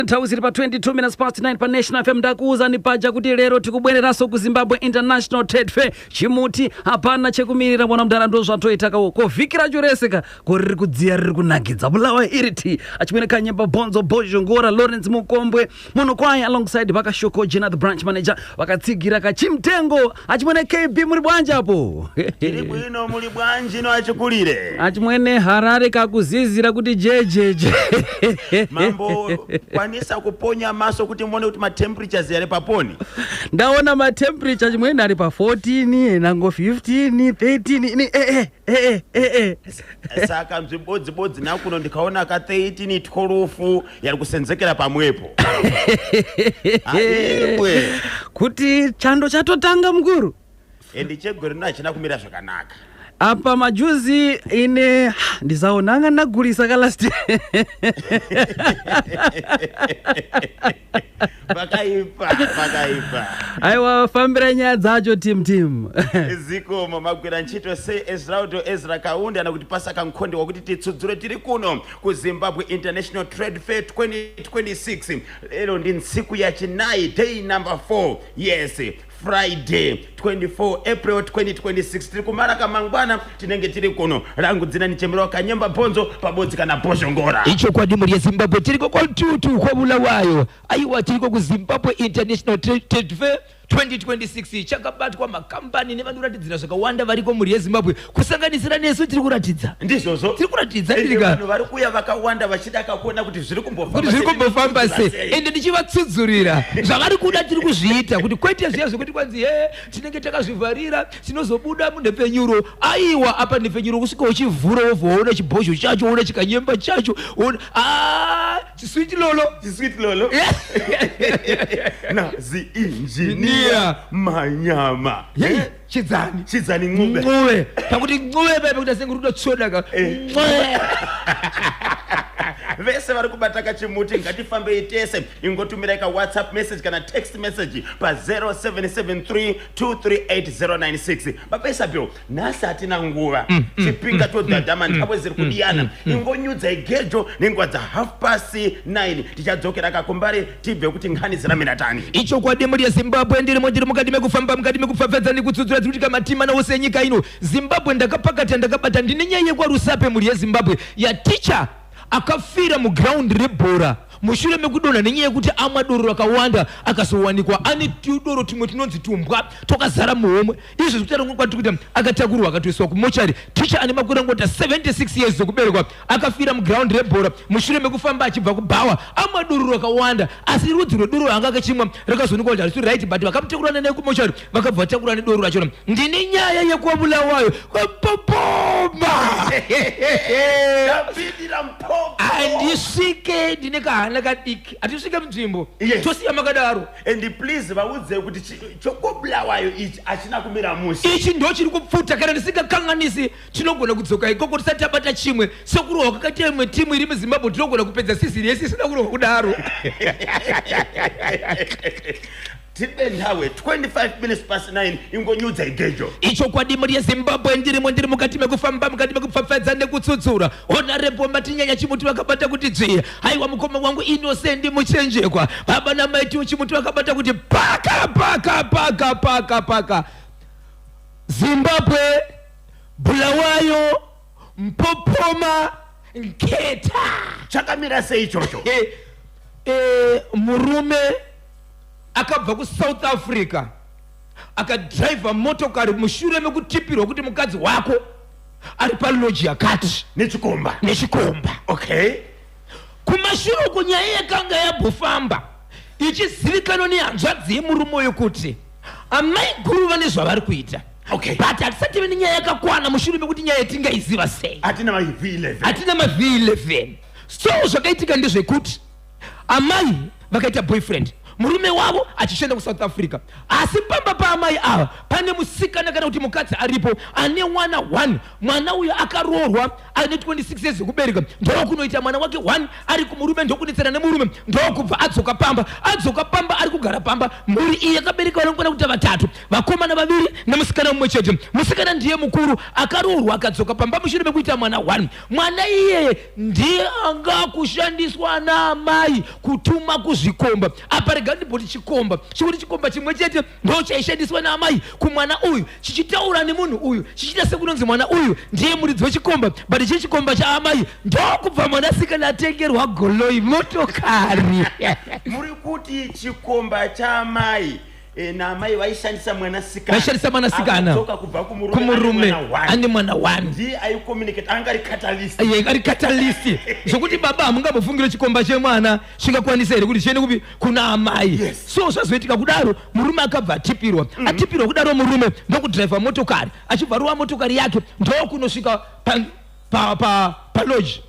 Nthawi zili pa 22 minutes past 9 pa National FM. Ndakuwuzani paja kuti lero tikubwereranso ku Zimbabwe International Trade Fair. Chimuti hapana chekumirira, mwana mudhara, ndo zvatoitakawo ko vhiki racho rese ka ko riri kudziya, riri kunakidza. Bulawayo iri ti achimwene Kanyemba Bonzo Bozhongora Lawrence Mukombwe munhu kwaye alongside Vakashoko Jena, the branch manager, vakatsigira kachimutengo. Achimwene KB, muri bwanji apo? Tiri bwino, muli bwanji no achikulire? Achimwene, Harare kakuzizira kuti jejeje. Mambo kwanisa kuponya maso kuti muone kuti matemperatures yari paponi. Ndaona matemperature chimwene ari pa 14, nango 15, 13 ini eh eh eh eh eh. Saka nzvimbodzibodzi nakuno ndikaona ka 13, 12 yari kusenzekera pamwepo. Aibwe. Kuti chando chatotanga, mukuru. Endi chegore rino hachina kumira zvakanaka. Apa majuzi ine ndisaonanga ndagulisa ka last. Pakaipa, pakaipa. Aiwa, fambira nyaya dzacho, team team. Zikomo, magwira ntchito se Ezraudo Ezra Kaunda ana kuti pasaka nkhonde wakuti titsudzule. Tiri kuno ku Zimbabwe International Trade Fair 2026. Lero ndi ntsiku yachinayi, day number 4, yes, Friday 24 April 2026. Tiri kumara kamangwana tinenge tiri kuno. Rangu dzina ni Chemero Kanyemba Bhonzo pabodzi kana Bhozhongora. Ichokwadi, mhuri yeZimbabwe, tiriko kwaTutu kwaBulawayo. Aiwa, tiriko kuZimbabwe International Trade Fair 2026. Chakabatwa makambani nevanoratidzira zvakawanda variko, mhuri yeZimbabwe, kusanganisira nesu tiri kuratidza. Ndizvozvo. Tiri kuratidza. Ende ndirika vanhu vari kuuya vakawanda vachida kakuona kuti zviri kumbofamba kuti zviri sei, kumbofamba sei. sei. Ende ndichivatsudzurira zvavari kuda, tiri kuzviita kuti kwete zviya zvekuti kwanzi he tinenge takazvivharira, tinozobuda munhepfenyuro. Aiwa, apa nhepfenyuro kusvika uchivhura, wobva waona chibhozho chacho, woona chikanyemba chacho, woona a chiswiti lolo. Chisweet lolo na ziinjinia Nia. Manyama. Hey, Chidzani. Chidzani Ncube. Ncube, pakuti Ncube paipa kuti asenge rudotsvodaka. Ncube. Vese vari kubata kachimuti, ngatifambei tese. Ingotumirai ka WhatsApp message kana text message pa 0773 238096. Baba Isabel, nhasi hatina nguva. Chipinga todhadhama, nthawe ziri kudiyana. Ingonyudzai gejo nenguva dza half past 9 tichadzokera kakumbare tibve kuti nkhani ziramira tani. Ichokwadi, mhuri yeZimbabwe, ndirimo, ndiri mukati mekufamba, mukati mekupfapfadza nekutsudzura dziri kuitika matimana ose enyika ino Zimbabwe. Ndakapakata, ndakabata, ndine nyaya yekwaRusape, mhuri yeZimbabwe, yaticha akafira mugraundi rebhora mushure mekudonha nenyaya yekuti amwa doro rakawanda, akazowanikwa ane tudoro tumwe tunonzi tumbwa twakazara muhomwe. Izvi zvekutaura kwatiri kuita, akatakurwa akatoiswa kumochari. Ticha ane makore angota 76 years okuberekwa akafira mugraundi rebhora mushure mekufamba achibva kubhawa amwa doro rakawanda, asi rudzi rwedoro anga akachimwa rakazoonekwa kuti harisi right, but vakamutekurana naye kumochari, vakabva vatakura nedoro rachona. Ndine nyaya yekwaBulawayo, kwapopoma. Ndapindira mpopo. Handisvike, ndine kahana kadiki, hatisvike munzvimbo. Tosiya makadaro. And please vaudze kuti chokobulawayo ichi hachina kumira mushe. Ichi ndo chiri kupfuta. Kana ndisingakanganisi, tinogona kudzoka ikoko tisati tabata chimwe sekurohwa kwakaita imwe timu iri muZimbabwe. Tinogona kupedza season yese isina kurohwa kudaro. Tibe nthawe 25 minutes past 9, ingonyudza igejo. Ichokwadi, mhuri yeZimbabwe, ndirimo, ndiri mukati mekufamba, mukati mekupfapfadza nekutsutsura. Honorable Matinyanya chimuti vakabata kuti dzviya. Haiwa, mukoma wangu Innocent Muchenjekwa, baba namaitiwo chimuti vakabata kuti paka paka paka paka paka. Zimbabwe, Bulawayo, Mpopoma, Nketa. Chakamira sei ichocho? Murume akabva kuSouth Africa akadhiraivha motokari mushure mekutipirwa kuti mukadzi wako ari paloji yakati nechikomba. Nechikomba. Kumashure uko nyaya yakanga yambofamba ichizivikanwa nehanzvadzi yemurume uyu kuti amai guru vane zvavari kuita, but hatisati tive nenyaya yakakwana mushure mekuti nyaya yatingaiziva sei? Hatina mav11. Hatina mav11. So zvakaitika ndezvekuti amai vakaita boyfriend. Murume wavo achishanda kuSouth Africa. Asi pamba paamai ava pane musikana kana kuti mukadzi aripo ane mwana 1. Mwana uyu akaroorwa aine 26 years yekubereka, ndokunoita mwana wake 1 ari kumurume, ndokunetsana nemurume, ndokubva adzoka pamba. Adzoka pamba ari kugara pamba. Mhuri iyi yakabereka vanokwana kuita vatatu, vakomana vaviri nemusikana mumwe chete. Musikana ndiye mukuru, akaroorwa akadzoka pamba mushure mekuita mwana 1. Mwana iyeye ndiye anga kushandiswa naamai kutuma kuzvikomba. Apa rega ndimboti chikomba chikuti chikomba chimwe chete ndo chaishandiswa naamai kumwana uyu, chichitaura nemunhu uyu, chichiita sekunonzi mwana uyu ndiye muridzi wechikomba, but chiri chikomba chaamai. Ndokubva mwanasikana atengerwa goloi, motokari. Muri kuti chikomba chaamai naamai vaishandisa mwanasikana. Vaishandisa mwanasikana. Akadzoka kubva kumurume. Kumurume. Ane mwana one. Ane mwana 1. Ndiye aicommunicate, anga ari catalyst. Iye ari catalyst, zvokuti baba hamungambofungire chikomba chemwana chingakwanisa here kuti chiende kupi? Kuna amai. So zvazoitika kudaro, murume akabva atipirwa. Atipirwa kudaro, murume ndokudhiraivha motokari, achibva rova motokari yake ndokunosvika palodge.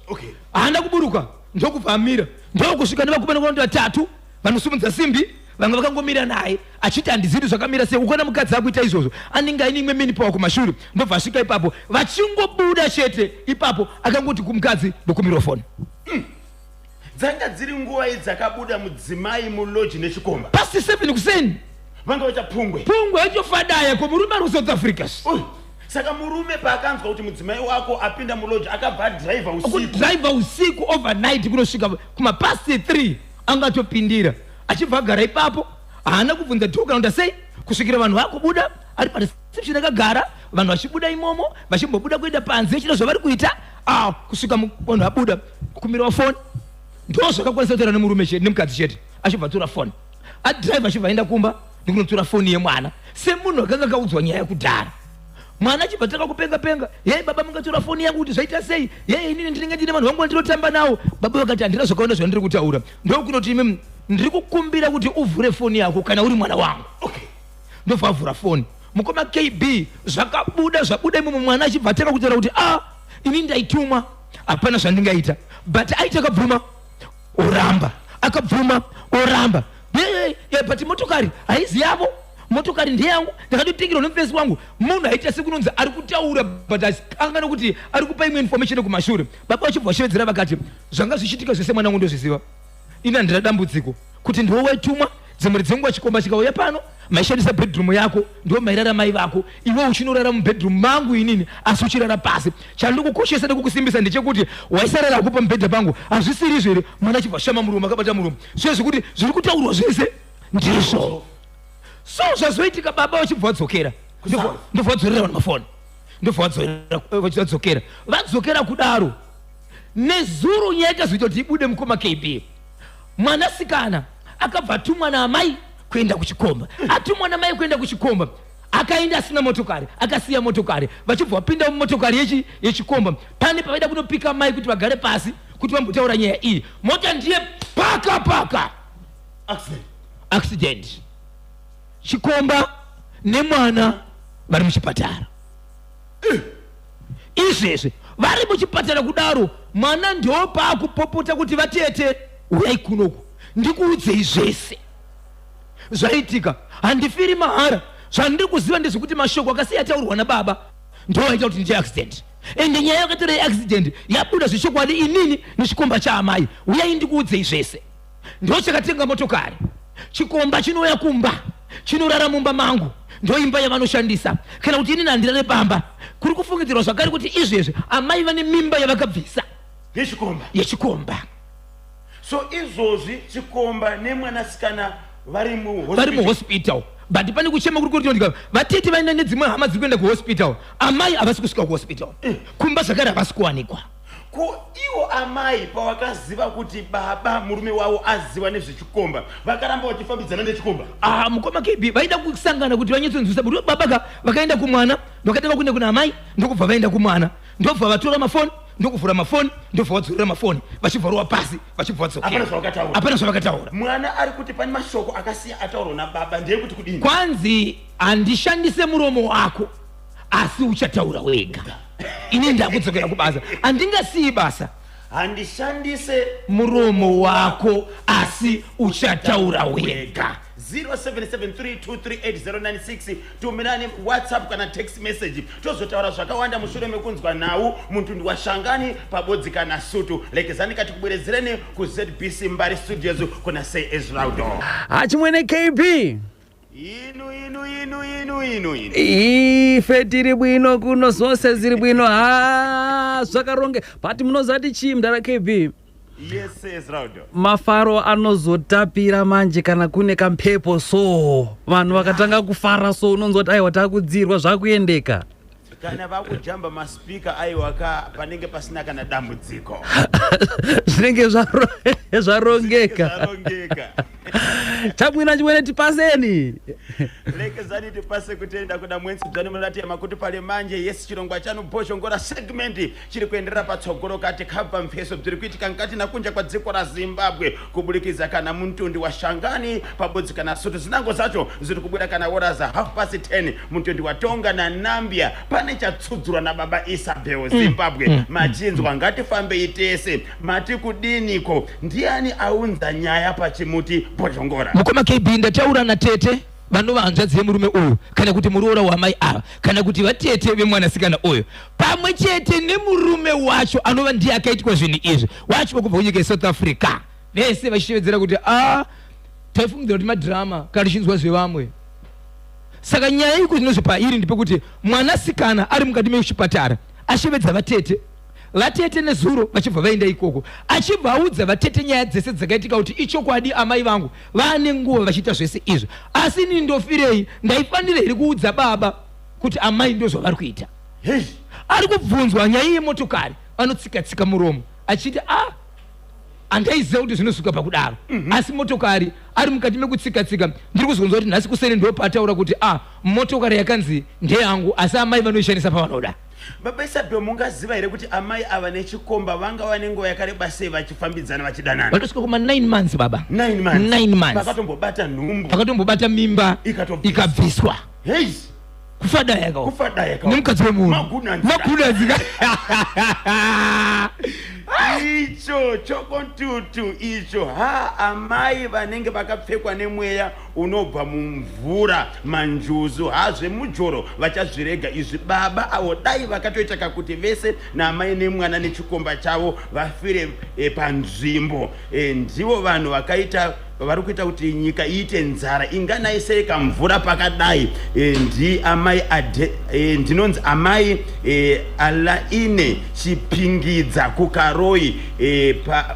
Haana kuburuka, ndokubva amira, ndokusvika nevakomana vanoti vatatu vanosumudza simbi, vamwe vakangomira naye achiti handizivi zvakamira sei. Ukaona mukadzi akuita izvozvo, anenge aine imwe manpower kumashure. Ndobva asvika ipapo, vachingobuda chete ipapo akangoti kumukadzi, "Ndokumbirawo foni." Dzanga dziri nguva dzakabuda mudzimai mulodge nechikomba? Past 7 kuseni. Vanga vachapungwe. Pungwe yachofadaya ko murume ari kuSouth Africa. Ui, saka murume paakanzwa kuti mudzimai wako apinda mulodge, akabva adhiraivha usiku? Kudhiraivha usiku, overnight, kunosvika kumapast 3 angatopindira, achibva agara ipapo. Haana kubvunza door kana kuti sei, kusvikira vanhu vakubuda. Ari pareception akagara, vanhu vachibuda imomo, vachimbobuda kuenda panze vachida zvavari kuita, kusvika vanhu vabuda, kumbirawo foni. Ndo zvakakwanisa kutaura nemurume chete, nemukadzi chete. Achibva atora foni, adhiraivha achibva aenda kumba ndikunotora foni yemwana, semunhu akanga akaudzwa nyaya yekudhara. Mwana achibva tanga kupenga penga, "Yei baba, mungatora foni yangu kuti zvaita sei? Yei, inini ndinenge ndine vanhu vangu vandinotamba nawo." Baba vakati, "Handina zvakaona zvandiri kutaura. Ndokunoti imi ndiri kukumbira kuti uvhure foni yako kana uri mwana wangu." Ndobva avhura foni, mukoma KB. Zvakabuda, zvabuda imomo, mwana achibva atanga kutaura kuti, "A, ini ndaitumwa, hapana zvandingaita." But aiti akabvuma oramba, akabvuma oramba. But motokari haizi yavo, motokari ndeyangu, ndakatotengerwa nemufesi wangu." Munhu aita sekunonzi ari kutaura, but anga nokuti ari kupa imwe information kumashure. Baba vachibva vashevedzera vakati, "Zvanga zvichiitika zvese, mwana wangu, ndozviziva. Ini handina dambudziko kuti ndiwo waitumwa. Dzimwe dzenguva chikomba chikauya pano, maishandisa bedroom yako, ndo mairara mai vako. Iwe uchinorara mubedroom mangu inini, asi uchirara pasi. Chandikukoshesa nekukusimbisa ndechekuti waisarara kupa mubhedha pangu. Hazvisiri izvo here?" Mwana achibva shama murume, akabata murume zviye zvekuti zviri kutaurwa zvese ndizvo. So zvazoitika, baba vachibva vadzokera, ndobva vadzorera vanhu mafoni, ndobva vadzokera. Vadzokera kudaro nezuro, nyaya ikazoita kuti ibude, mukoma KB. Mwanasikana akabva atumwa naamai kuenda kuchikomba. Atumwa namai kuenda kuchikomba, akaenda asina motokari, akasiya motokari. Vachibva vapinda mumotokari yechikomba, pane pavaida kunopika mai kuti vagare pasi kuti vambotaura nyaya iyi, mota ndiye paka paka. Accident. Accident. Chikomba nemwana vari muchipatara izvezvi. Vari muchipatara kudaro, mwana ndo paakupopota kuti, "Vatete, uyai kunoku ndikuudzei zvese zvaitika. Handifiri mahara. Zvandiri kuziva ndezvekuti mashoko akasiya ataurwa nababa ndo aita kuti ndiite accident, ende nyaya yakatora yeaccident yabuda zvechokwadi, inini nechikomba chaamai. Uyai ndikuudzei zvese." Ndo chakatenga motokari. Chikomba chinouya kumba, chinorara mumba mangu, ndo imba yavanoshandisa, kana kuti inini handirare pamba. Kuri kufungidzirwa zvakare kuti izvezvi amai vane mimba yavakabvisa. Yechikomba? Yechikomba. So izvozvi chikomba nemwanasikana vari Vari muhospital, but pane kuchema kuri kutoitika. Vatete vaenda nedzimwe hama dziri kuenda kuhospital, amai havasi kusvika kuhospital. Kumba zvakare havasi kuwanikwa. Ko ivo amai pavakaziva kuti baba, murume wavo, aziva nezvechikomba, vakaramba vachifambidzana nechikomba? Ah, mukoma KB, vaida kusangana kuti vanyatsonzwisa kuti baba ka. Vakaenda kumwana, vakatanga kuenda kuna amai, ndokubva vaenda kumwana, ndobva vatora mafoni, ndokuvhura mafoni, ndobva vadzorera mafoni, vachibva rova pasi, vachibva Hapana vadzokera. Zvavakataura? Hapana zvavakataura. Mwana ari kuti pane mashoko akasiya ataurwa nababa, ndeyekuti kudini? Kwanzi, "Handishandise muromo wako, asi uchataura wega. Ini ndakudzokera kubasa, handingasiyi basa." Handishandise muromo wako, asi uchataura wega. 0773238096. Tumirani WhatsApp kana text message, tozotaura zvakawanda mushure mekunzwa nhau. Mutundu washangani pabodzi kana sutu lekezani kati kubweredzereni kuZBC Mbari Studios kuna Sei Ezraudo. Hachimwene KB. Inu, inu, inu, inu, inu, inu. Ife tiri bwino kuno, zonse ziri bwino. Ha, zvakaronge, but munozati chii, mudara KB? Yes, Ezraudo. Mafaro anozotapira manje kana kune kampepo, so vanhu vakatanga kufara, so unonzwa kuti aiwa, takudzirwa, zvakuendeka. Kana vakujamba maspika, aiwa ka, panenge pasina kana dambudziko. Zvinenge zvarongeka. Zvarongeka. Chabwino, chimwene, tipaseni. Lekezani tipase kutenda kuda mwenzi dzvani munati yamakuti pale manje. Yes, chirongwa chanu Bhozhongora segment chiri kuenderera patsogolo kati kabva mfeso bziri kuitika mukati nakunja kwa dziko ra Zimbabwe kubudikiza kana mutundi wa Shangani pabodzi kana sutu. Zinango zacho ziri kubuda kana ora za 10:30. Mutundi wa Tonga na Nambia pane chatsudzurwa nababa Isabel. Zimbabwe, machinzwa? Ngatifambei tese. Mati kudiniko? Ndiani aunza nyaya pachimuti Bhozhongora? Mukoma KB, ndataura natete vanova hanzvadzi yemurume uyu, kana kuti muroora wamai ava, kana kuti vatete vemwanasikana uyu, pamwe chete nemurume wacho anova ndiye akaitwa zvinhu izvi wacho kubva kunyika yeSouth Africa. Vese vachishevedzera kuti a, taifungidzira kuti madhirama kana tichinzwa zvevamwe. Saka nyaya iko zvinozvi pairi ndepekuti mwanasikana ari mukati mechipatara ashevedza vatete. Vatete nezuro vachibva vaenda ikoko, achibva audza vatete nyaya dzese dzakaitika, kuti ichokwadi amai vangu vaane nguva vachiita zvese izvi, asi inini ndofirei? Ndaifanira here kuudza baba kuti amai ndo zvavari kuita? Hei. Ari kubvunzwa nyaya yemotokari, anotsika-tsika muromo achiti, a, handaiziva kuti zvinosvika pakudaro. Asi motokari, ari mukati mekutsika-tsika, ndiri kuzonzwa kuti nhasi kuseni ndo paataura kuti, a, motokari yakanzi ndeyangu, asi amai vanoishandisa pavanoda. Baba Isabel, mungaziva here kuti amai ava nechikomba vanga vane nguva yakareba sei vachifambidzana, vachidanana? Vatosvika kuma 9 months, baba. 9 months? 9 months. Pakatombobata nhumbu? Pakatombobata mimba. Ikatobviswa. Ikabviswa. Hei. Kufadaya ka. Kufadaya ka. Nemukadzi wemunhu. Magunanzira. Magunanzira. Icho chokontutu icho. Ha, amai vanenge vakapfekwa nemweya unobva mumvura, manjuzu. Ha, zvemujoro vachazvirega izvi. Baba avo dai vakatoita kakuti vese naamai nemwana nechikomba chavo vafire panzvimbo. Ndivo vanhu vakaita, vari kuita kuti nyika iite nzara. Inganai sei kamvura pakadai? Ndi amai ndinonzi amai Alaine Chipingidza kuKaroi,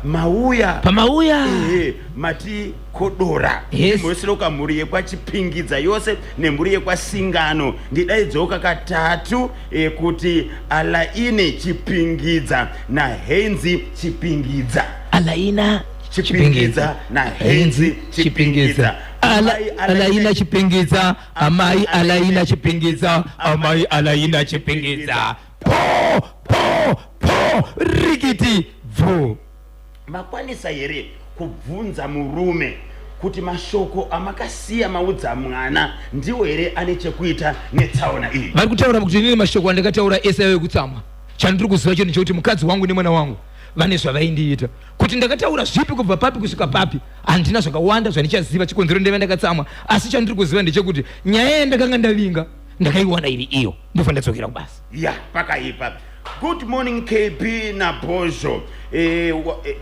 mauya. Pamauya. Ehe, mati kodora. Yes. Mosiroka mhuri yekwaChipingidza yose nemhuri yekwasingano. Ndidaidzoka katatu, kuti Alaine Chipingidza naHenzi Chipingidza. Alaina Chipingidza naHenzi Chipingidza. Amai Alaina Chipingidza, amai Alaina Chipingidza, amai Alaina Chipingidza. Po po po, rikiti bvu. Makwanisa here kubvunza murume kuti mashoko amakasiya maudza mwana ndiwo here ane chekuita netsaona iyi? Vari kutaura kuti inini mashoko andakataura ese ayo ekutsamwa. Chandiri kuziva chinhu chekuti mukadzi wangu nemwana wangu vane zvavaindiita. Kuti ndakataura zvipi, kubva papi kusvika papi, handina zvakawanda zvandichaziva. Chikonzero ndaiva ndakatsamwa, asi chandiri kuziva ndechekuti nyaya yandakanga ndavinga ndakaiwana iri iyo. Ndobva ndadzokera kubasa. Ya, pakaipa. Good morning, KB naBhozho.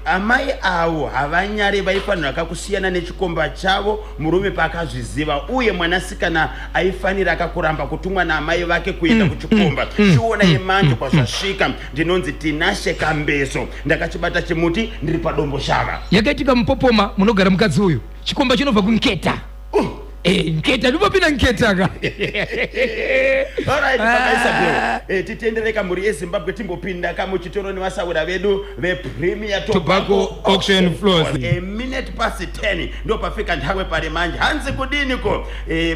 Amai avo havanyare. Vaifanira kakusiyana nechikomba chavo murume paakazviziva, uye mwanasikana aifanira akakuramba kutumwa naamai vake kuenda kuchikomba. Chiona yemanje kwazvasvika. Ndinonzi Tinashe Kambezo, ndakachibata chimuti, ndiri paDombo Shava. Yakaitika mupopoma munogara mukadzi uyu. Chikomba chinobva kuNketa. Nketa, ndipopinda Nketa ka. Alright, Baba Isabel. Titendereka mhuri yeZimbabwe, timbopinda kamuchitoro nevasaura vedu vePremier Tobacco Auction Floors. A minute past 10 ndo pafika nthawe pale manje. Hanzi kudiniko?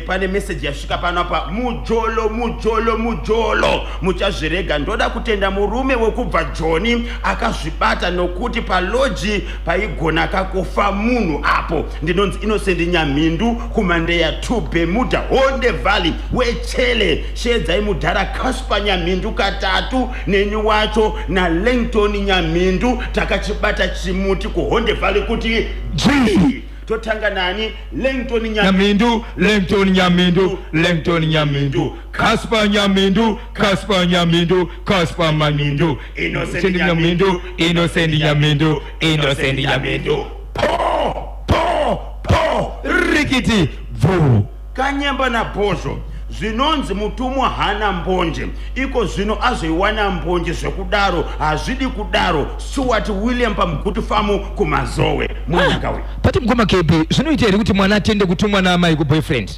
Pane message yasvika pano apa. Mujolo, mujolo, mujolo muchazvirega. Ndoda kutenda murume wekubva Joni akazvibata, nokuti paloji paigona kakufa munhu apo. Ndinonzi Innocent Nyamhindu kuMandeya. Area 2 Bermuda Honde Valley wechele. Shedzai mudhara Casper Nyamhindu katatu neni wacho naLangton Nyamhindu takachibata chimuti kuHonde Valley kuti G. Totanga nani? Langton Nyamhindu, Langton Nyamhindu, Langton Nyamhindu, Casper Nyamhindu, Casper Nyamhindu, Casper Manyindu, Innocent Nyamhindu, Innocent Nyamhindu, Innocent Nyamhindu. Po, po, po. Rikiti bvu. Kanyemba naBhozho zvinonzi mutumwa hana mbonje, iko zvino azoiwana mbonje zvekudaro hazvidi kudaro. Stuart William paMugutu famu kuMazowe mwanaka uyu. Pati mukoma KB, zvinoita here kuti mwana atende kutumwa naamai kuboyfriend?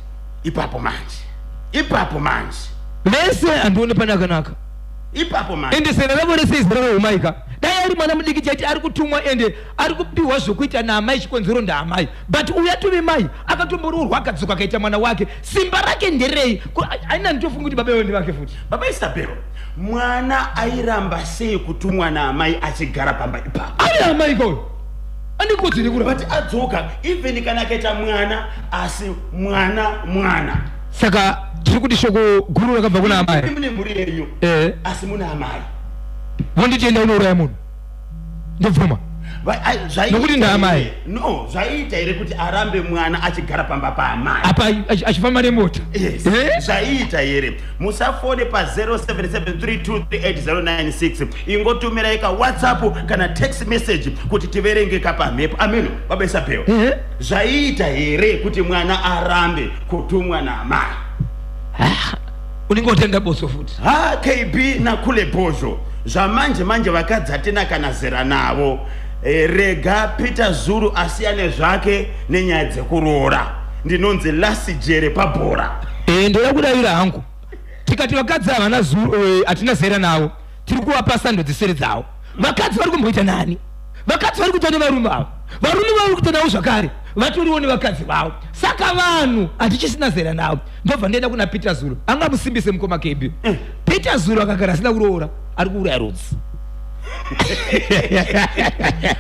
Ipapo manje, ipapo manje vese handione pane akanaka ipapo manje. Ende zera ravo rese izera raumaika. Dai ari mwana mudiki chaiti ari kutumwa ende ari kupiwa zvokuita naamai, chikonzero ndaamai. But uyu atove mai, akatomboroorwa akadzoka akaita mwana wake, simba rake nderei? Aina nditofunga kuti baba ivo ndevake futi. Baba Isabel, mwana airamba sei kutumwa naamai achigara pamba ipapo? Ari amai koyo andikodzere kuramba. But adzoka, even kana akaita mwana, asi mwana mwana. Saka tiri kuti shoko guru rakabva kuna amai. Mune mhuri yenyu, asi muna amai. Vonditenda unouraya munhu, ndobvuma. Nokuti ndaamai. No, zvaiita here kuti arambe mwana achigara pamba paamai? Apa achifamba nemota. Yes. Zvaiita here? Musafone pa 0773238096, ingotumirai ka WhatsApp kana text message kuti tiverenge kapamhepo. Ameno baba Isabel, zvaiita here kuti mwana arambe kutumwa naamai? Unenge watenda botso futi. Ha, KB nakule Bhozho, zvamanje manje vakadzi hatina kana zera navo. Rega Peter Zulu asiyane zvake nenyaya dzekuroora. Ndinonzi Lasi Jere pabhora. Ndoda kudavira hangu, tikati vakadzi havana hatina zera navo, tiri kuvapa sando dzisiri dzavo. Vakadzi vari kumboita nani? Vakadzi vari kuita nevarume ava, varume vari kuita navo zvakare, vatoriwo nevakadzi vavo. Saka vanhu hatichisina zera navo. Ndobva ndaenda kuna Peter Zulu, angamusimbise mukoma KB. Peter Zulu akagara asina kuroora ari kuuraya rudzi.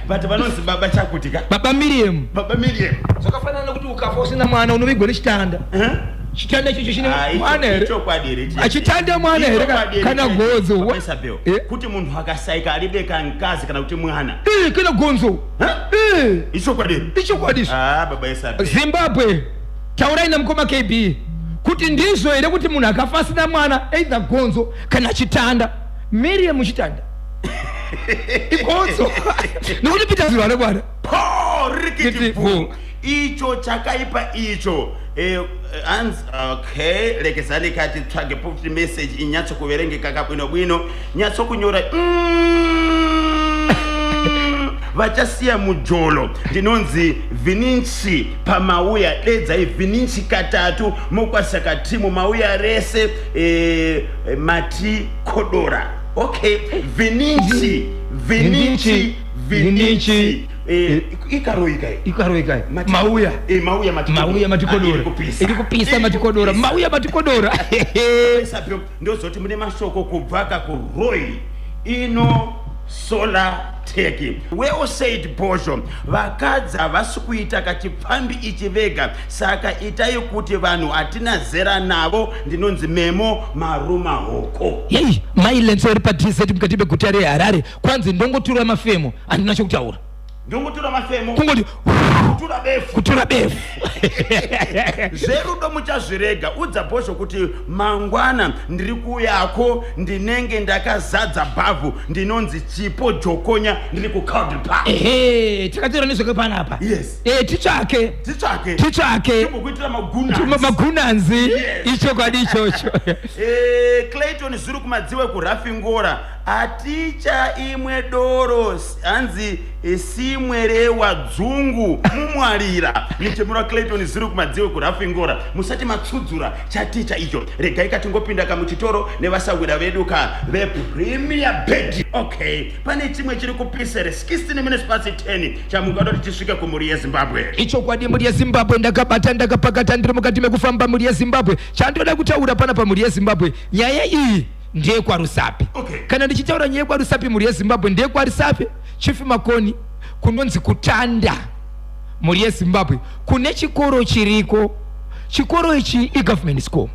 But vanonzi baba chakuti ka? Baba Miriam. Baba Miriam. Zvakafanana nekuti ukafa usina mwana unovigwa nechitanda. Chitanda ichocho chine mwana here? Ichokwadi here? Achitanda mwana here kana gonzo? Baba Isabel, kuti munhu akasaika alibeka mkazi kana kuti mwana. Kana gonzo. Ichokwadi. Ichokwadi. Baba Isabel. Zimbabwe, taurai namukoma KB kuti ndizvo here kuti munhu akafa asina mwana either gonzo kana chitanda? Miriam chitanda. Igonzo. Nekuti Peter Zulu anokwana. Po rikiti pu. Icho chakaipa icho. Okay, lekezani kati tsvage futi message inyatso kuverengeka kabwino bwino, nyatso kunyora. Vachasiya mujolo. Ndinonzi Vininchi pamauya, dedzai Vininchi katatu mokwasaka timu mauya rese mati kodora. Okay, Vininchi, Vininchi, Vininchi. Ikaroika. Ikaroika. Mauya. Mauya matikodora. Mauya matikodora. Iri kupisa matikodora. Mauya matikodora. Sapio ndozoti mune mashoko kubva kakuRoy ino Solar Tech. Well said Bhozho, vakadzi havasi kuita kachipfambi ichi vega, saka itai kuti vanhu hatina zera navo. Ndinonzi Memo Maruma Hoko. Yei, mai Lenso iri paDZ mukati meguta reHarare, kwanzi ndongotura mafemo, handina chokutaura. Ndongotura mafemo. Kungoti kutura befu. Kutura befu. Zverudo muchazvirega. Udza Bhozho kuti mangwana ndiri kuuyako, ndinenge ndakazadza bhavhu, ndinonzi Chipo Jokonya, ndiri kuCowdray Park. Ehe, takataura nezvake panapa. Yes. Titsvake. Titsvake. Titsvake. Timbokuitira magunanzi. Magunanzi. Yes. Ichokwadi ichocho. Clayton Zulu kumadziwe kuRafingora, aticha imwe doro hanzi simwerewa dzungu mumwarira. Nichemura Clayton Zulu kumadziwe kuRafingora. Musati matsudzura chaticha icho. Regai katingopinda kamuchitoro nevasawira vedu ka vePremier Bed. Okay, pane chimwe chiri kupisere 16 minutes past 10 chamungada kuti tisvike kumhuri yeZimbabwe. Ichokwadi mhuri yeZimbabwe, ndakabata ndakapakata, ndiri mukati mekufamba mhuri yeZimbabwe. Chandoda kutaura pana pamhuri yeZimbabwe, nyaya iyi ndeyekwaRusape. Okay. Kana ndichitaura nyaya yekwaRusape mhuri yeZimbabwe, ndeyekwaRusape Chief Makoni, kunonzi Kutanda mhuri yeZimbabwe, kune chikoro chiriko. Chikoro ichi igovernment school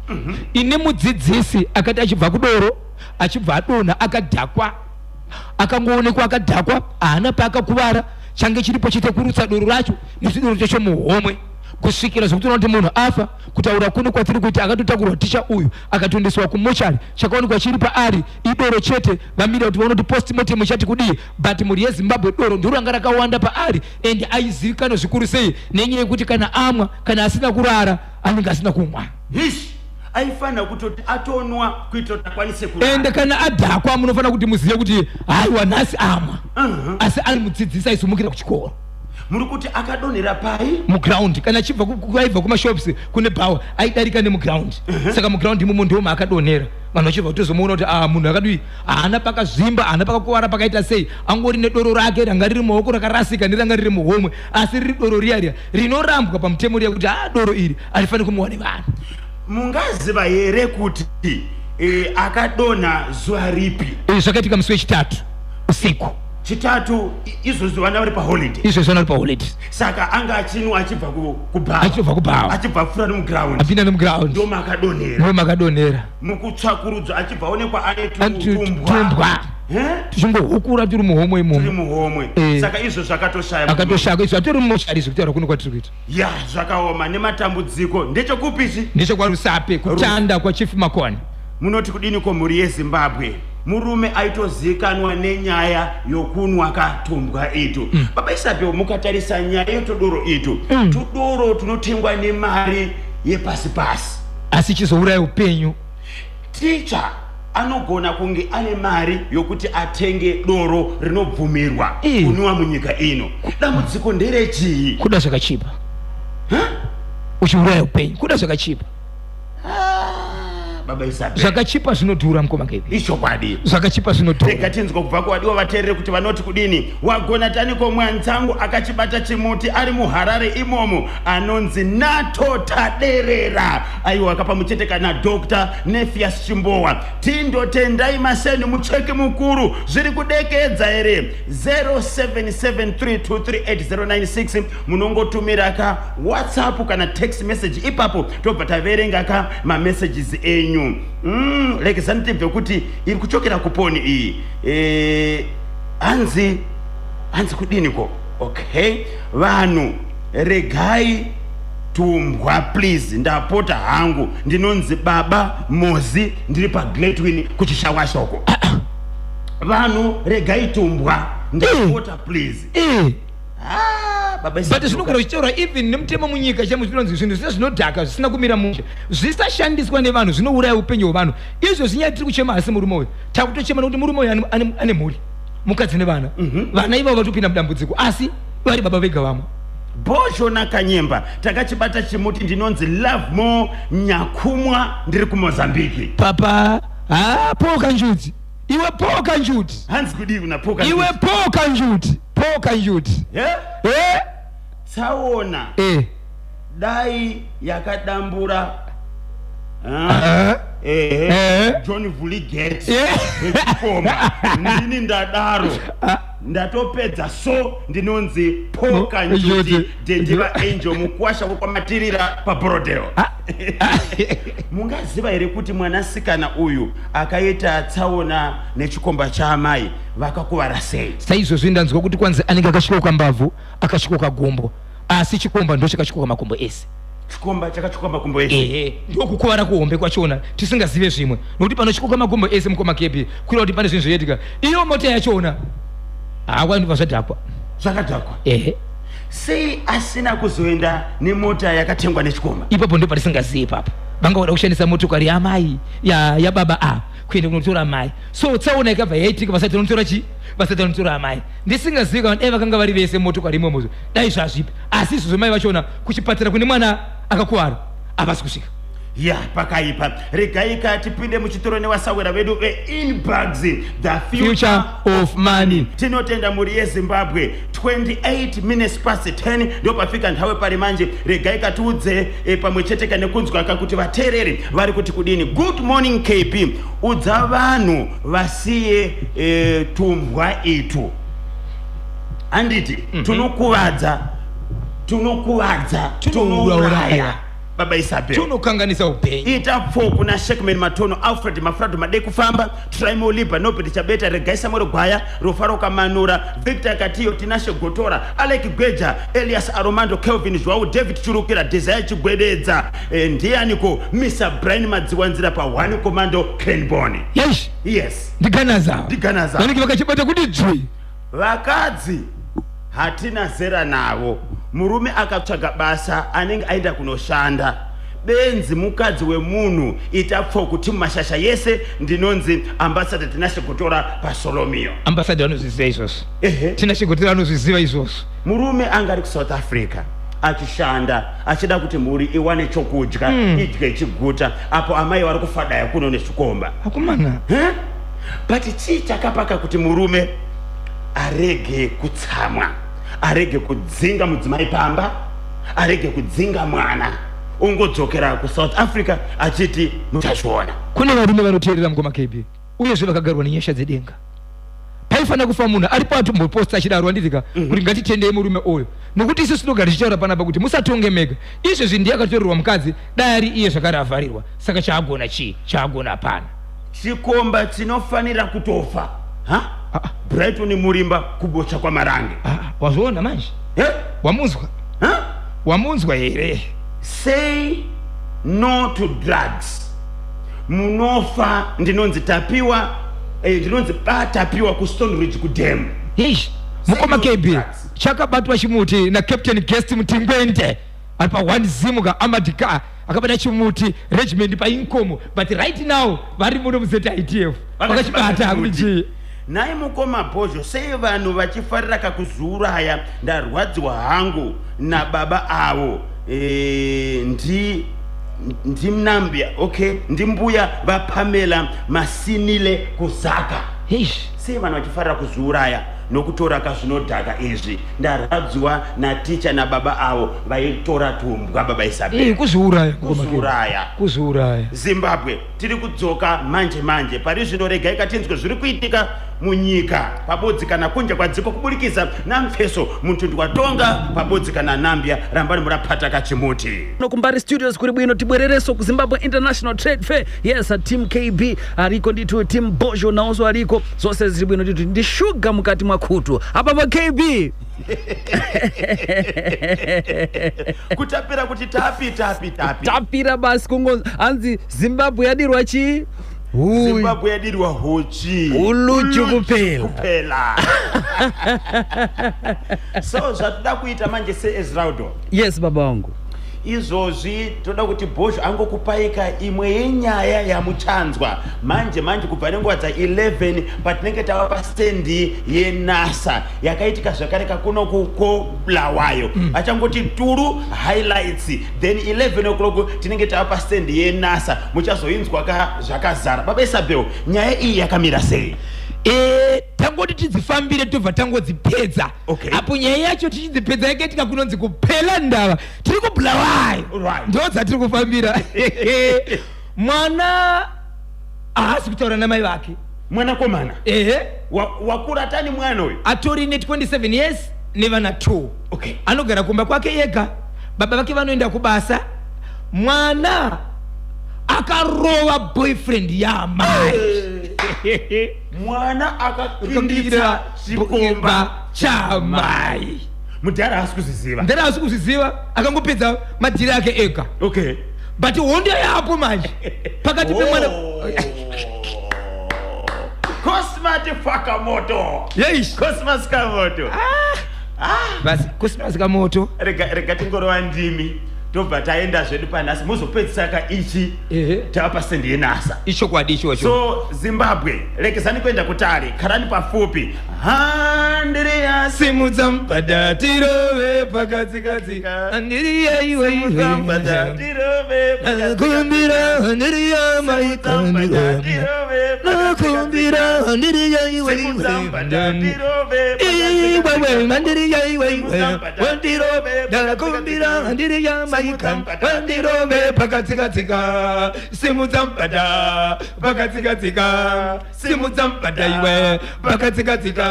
ine mudzidzisi akati achibva kudoro, achibva adonha akadhakwa, akangoonekwa akadhakwa, haana paakakuvara, change chiripo chete kurutsa doro racho nechidoro chacho muhomwe, kusvikira zvekuti unoona kuti munhu afa. Kutaura kuno kwatiri kuita, akatotakurwa ticha uyu akatoendeswa kumochari. Chakaonekwa chiri paari idoro chete. Vamira kuti vaone kuti postmortem ichati kudii. But mhuri yeZimbabwe, doro ndiro ranga rakawanda paari, and aizivikanwa zvikuru sei nenyaya yekuti kana amwa, kana asina kurara, anenge asina kumwa. Hish, aifanira kutoti atonwa kuitira kuti akwanise kurara. Ende kana adhakwa, munofanira kuti muzive kuti haiwa, nhasi amwa. Asi ari mudzidzisi aizomukira kuchikoro. Muri kuti akadonhera pai? Muground. Kana achibva aibva kumashops kune bhawa, aidarika nemuground. Saka muground imomo ndo maakadonhera. Vanhu vachibva kutozomuona kuti ah, munhu akadii, haana pakazvimba, haana pakakuvara pakaita sei, angori nedoro rake ranga riri mumaoko rakarasika neranga riri muhomwe, asi riri doro riya riya rinorambwa pamutemo riya kuti haa, doro iri harifaniri kumwiwa nevanhu. Mungaziva here kuti akadonha zuva ripi? Izvi zvakaitika musi weChitatu usiku. Chitatu, izvozvi vana vari paholiday. Izvezvi vana vari paholiday. Saka anga achinwa achibva kubhawa. Achibva kubhawa. Achibva apfuura nemuground. Apinda nemuground. Ndo maakadonhera. Ndo makadonhera. Mukutsvakurudzwa achibva aonekwa ane tumbwa. Tumbwa. Tichingohukura turi muhomwe imomo. Turi muhomwe. Saka izvo zvakatoshaya. Akatoshaya izvo, atori mumochari izvo kutaura kuno kwatiri kuita. Ya, zvakaoma nematambudziko. Ndechekupi ichi? NdechekwaRusape, kutanda kwaChief Makoni. Munoti kudini ko, mhuri yeZimbabwe? Murume aitozivikanwa nenyaya yokunwa katumbwa itu. Baba Isabel, mukatarisa nyaya yetudoro itu, tudoro tunotengwa nemari yepasi pasi, asi chizouraya upenyu. Ticha anogona kunge ane mari yokuti atenge doro rinobvumirwa kunwiwa munyika ino. Dambudziko nderechii? Kuda zvakachipa uchiuraya upenyu, kuda zvakachipa. Baba Isabel, Zvakachipa zvinodhura, mukoma Kevi. Ichokwadi. Zvakachipa zvinodhura. Rega tinzwa kubva kuvadiwa vateereri kuti vanoti kudini. Wagona taniko mwanzangu akachibata chimuti ari muHarare imomo, anonzi Nato Taderera. Aiwa, akapa muchete kana Dr Nefias Chimbowa. Tindotendai Maseni mucheki mukuru. Zviri kudekedza here? 0773238096, munongotumira ka WhatsApp kana text message ipapo, tobva taverenga ka mamessages enyu. Rekezani tibve kuti iri kuchokera kuponi iyi. Hanzi kudiniko? Okay, vanhu regai tumbwa please, ndapota hangu. Ndinonzi Baba Mozi, ndiri paGletwin kuChishawashoko. Vanhu regai tumbwa, ndapota please. Ah, baba. But zvinogona kuchitaura even nemutemo munyika chemo zvinonzi zvinhu zvisina zvinodhaka, zvisina kumira mushe, zvisashandiswa nevanhu, zvinouraya upenyu hwevanhu. Izvo zvinyaya tiri kuchema, hasi murume uyu takutochema nekuti murume uyu ane mhuri, mukadzi nevana. Vana ivavo vatopinda mudambudziko, asi vari baba vega vamwe. Bhozho naKanyemba, takachibata chimuti. Ndinonzi Love More Nyakumwa, ndiri kuMozambiki. Papa ha, Poka Njuti, iwe Poka Njuti. Hanzi kudii kuna Poka? Iwe Poka Njuti, Poka Njuti. Yeah? Eh? Tsaona dai yakadambura. Ah. Ehe. John Vuliget wechikoma, ndini ndadaro, ndatopedza. So ndinonzi Poka Njuti. Njuti. Dendiva Angel mukwasha wekwamatirira paBorodel. Mungaziva here kuti mwanasikana uyu akaita tsaona nechikomba chaamai vakakuvara sei? Saizvozvi ndanzwa kuti kwanzi anenge akasvikoka mbabvu, akasvikoka gumbo, asi chikomba ndo chakasvikoka makumbo ese. Chikomba chakatyoka makumbo ese? Ehe, ndokukuvara kuhombe kwachona, tisingazive zvimwe, nokuti panotyuka makumbo ese, mukoma Kepi, kureva kuti pane zvinhu zvoitika. Iyo mota yachona haakwandiva, zvadhakwa. Zvakadhakwa? Ehe. Sei asina kuzoenda nemota yakatengwa nechikomba? Ipapo ndo patisingazivi ipapo. Vanga voda kushandisa motokari yamai yababa a kuenda kunotora mai, so tsaona ikabva yaitika vasati vanotora chi vasati vanotora amai. Ndisingazivi kana dai vakanga vari vese motokari imomozo dai zvazvipi, asi izvozvo mai vachona kuchipatara kune mwana akakuvara havasi kusvika. Ya, pakaipa. Regai ka tipinde muchitoro nevasawera vedu veInbugs, the future, future of money. Tinotenda mhuri yeZimbabwe. 28 minutes past 10 ndopafika nthawe pari manje. Regai katiudze pamwe chete kane kunzwa kakuti vateereri vari kuti kudini. Good morning KB, udza vanhu vasiye tumbwa itu, handiti? Tunokuvadza, tunokuvadza, tunouraya. Baba Isabel Tunokanganisa upenyu. Ita pfo kuna Shekman Matono, Alfred Mafrado Madekufamba, Trimo Liba, Nobert Chabeta, Regai Samuel Gwaya, Rufaro Kamanura, Victor Katiyo, Tinashe Gotora, Alec Gweja, Elias Aromando, Kelvin Zhwau, David Churukira, Desire Chigwededza, ndianiko Mr Brian Madziwanzira pa 1 Commando Cranborne. Yes. Yes. Ndiganaza. Ndiganaza. Vanenge vakachibata kuti dzvi. Vakadzi hatina zera navo. Murume akatsvaga basa anenge aenda kunoshanda. Benzi mukadzi wemunhu, ita pfo kuti mumashasha yese ndinonzi Ambassador Tinashe Gotora paSolomio. Ambassador vanozviziva izvozvo. Ehe. Tinashe Gotora anozviziva izvozvo. Murume anga ari kuSouth Africa achishanda achida kuti mhuri iwane chokudya, idye ichiguta, apo amai vari kufadaya kuno nezvikomba. Akomana. Huh? But chii chakapaka kuti murume arege kutsamwa, arege kudzinga mudzimai pamba, arege kudzinga mwana, ungodzokera kuSouth Africa achiti muchazviona? Kune varume vanoteerera mukoma KB, uyezve vakagarwa nenyasha dzedenga. Paifanira kufa munhu aripo atomboposta achidaro, anditika kuti ngatitendei murume uyu, nokuti isu tinogara tichitaura panapa kuti musatonge mega. Izvezvi ndiye akatorerwa mukadzi, dai ari iye zvakare avharirwa. Saka chaagona chii? Chaagona hapana. Chikomba chinofanira kutofa. Ha? Ah. Brighton Murimba kubocha kwaMarange. Ah, wazviona manje? Eh? Wamunzwa? Ha? Wamunzwa here? Say no to drugs, munofa. Ndinonzi Tapiwa, ndinonzi Batapiwa kuStone Ridge kudam. Eish, mukoma Say no to KB, drugs. chakabatwa chimuti naCaptain Guest Mutingwende ari pa 1 Zimuka Amadika, akabata chimuti regiment paInkomo, but right now vari muno muZITF vakachibata kuti chii. Nhai mukoma Bhozho, sei vanhu vachifarira kakuzviuraya? Ndarwadziwa hangu nababa avo. Ndimnambia, okay, ndimbuya vaPamela Masinile kuZaka. Eish. Sei vanhu vachifarira kuzviuraya nokutora kazvinodhaka izvi? Ndarwadziwa naticha nababa avo vaitora tumbwa, baba Isabel. Kuzviuraya, mukoma KB. Kuzviuraya. Kuzviuraya. Zimbabwe, tiri kudzoka manje manje. Pari zvino regai katinzwe zviri kuitika munyika pabodzi kana kunja kwadziko kuburikidza namfeso mutundu watonga pabodzi kana Nambia. Rambani murapata kachimuti. No, kuMbari Studios kuri bwino. Tibwerereso kuZimbabwe International Trade Fair. Yes, team KB ariko ndithu, team Bojo nawonso ariko, zonse zili bwino ndithu, ndi shuga mukati mwa khutu apa pa KB. Kutapira kuti tapi tapi tapi. Tapira basi, kungo anzi Zimbabwe yadirwa chii? Hui. Zimbabwe yadirwa huchi. Uluchu kuphela. Kuphela. So zvatoda kuita manje seEsraudo, Yes, baba wangu. Izvozvi toda kuti Bhozho angokupaika imwe yenyaya yamuchanzwa manje manje kubva nenguva dza11 patinenge tava pastendi yeNASA yakaitika zvakare kakuno kukoBulawayo. Achangoti turu highlights, then 11 o'clock tinenge tava pastendi yeNASA, muchazoinzwa ka zvakazara. Baba Isabel, nyaya iyi yakamira sei? Tangoti tidzifambire, tobva tangodzipedza. Okay. Apo nyaya yacho tichidzipedza yakaitika kunonzi kupela ndava, tiri kuBulawayo. Ndo dzatiri kufambira. Mwana haasi kutaura namai vake. Mwanakomana? Ehe. Wakura tani mwana uyu? Atori ne27 years nevana 2. Anogara kumba kwake ega, baba vake vanoenda kubasa. Mwana akarova boyfriend yaamai. Mwana akapinditsa chikomba chamai. Mudhara haasi kuzviziva. Ndara haasi kuzviziva, akangopedza madhiri ake ega. But hondo yapo manje pakati pemwana. Cosmati Fakamoto. Yeish. Cosmas Kamoto. Basi, Cosmas Kamoto. Rega tingorova ndimi, tobva taenda zvedu panhasi, muzopedzisa ka ichi. Ehe. Tava pasendi yeNASA. Ichokwadi ichocho. So Zimbabwe, rekezani kuenda kutare, karani pafupi handiriya. Simudza mubhadha tirove pakatsikatsi, andiriya iwe iwe, nakumbira andiriya maikandira, nakumbira andiriya iwe iwe, iwewe mandiriya iwe iwe, wandirove, ndakumbira andiriya maika, wandirove pakatsikatsika, simudza mubhadha pakatsikatsika, simudza mubhadha iwe pakatsikatsika,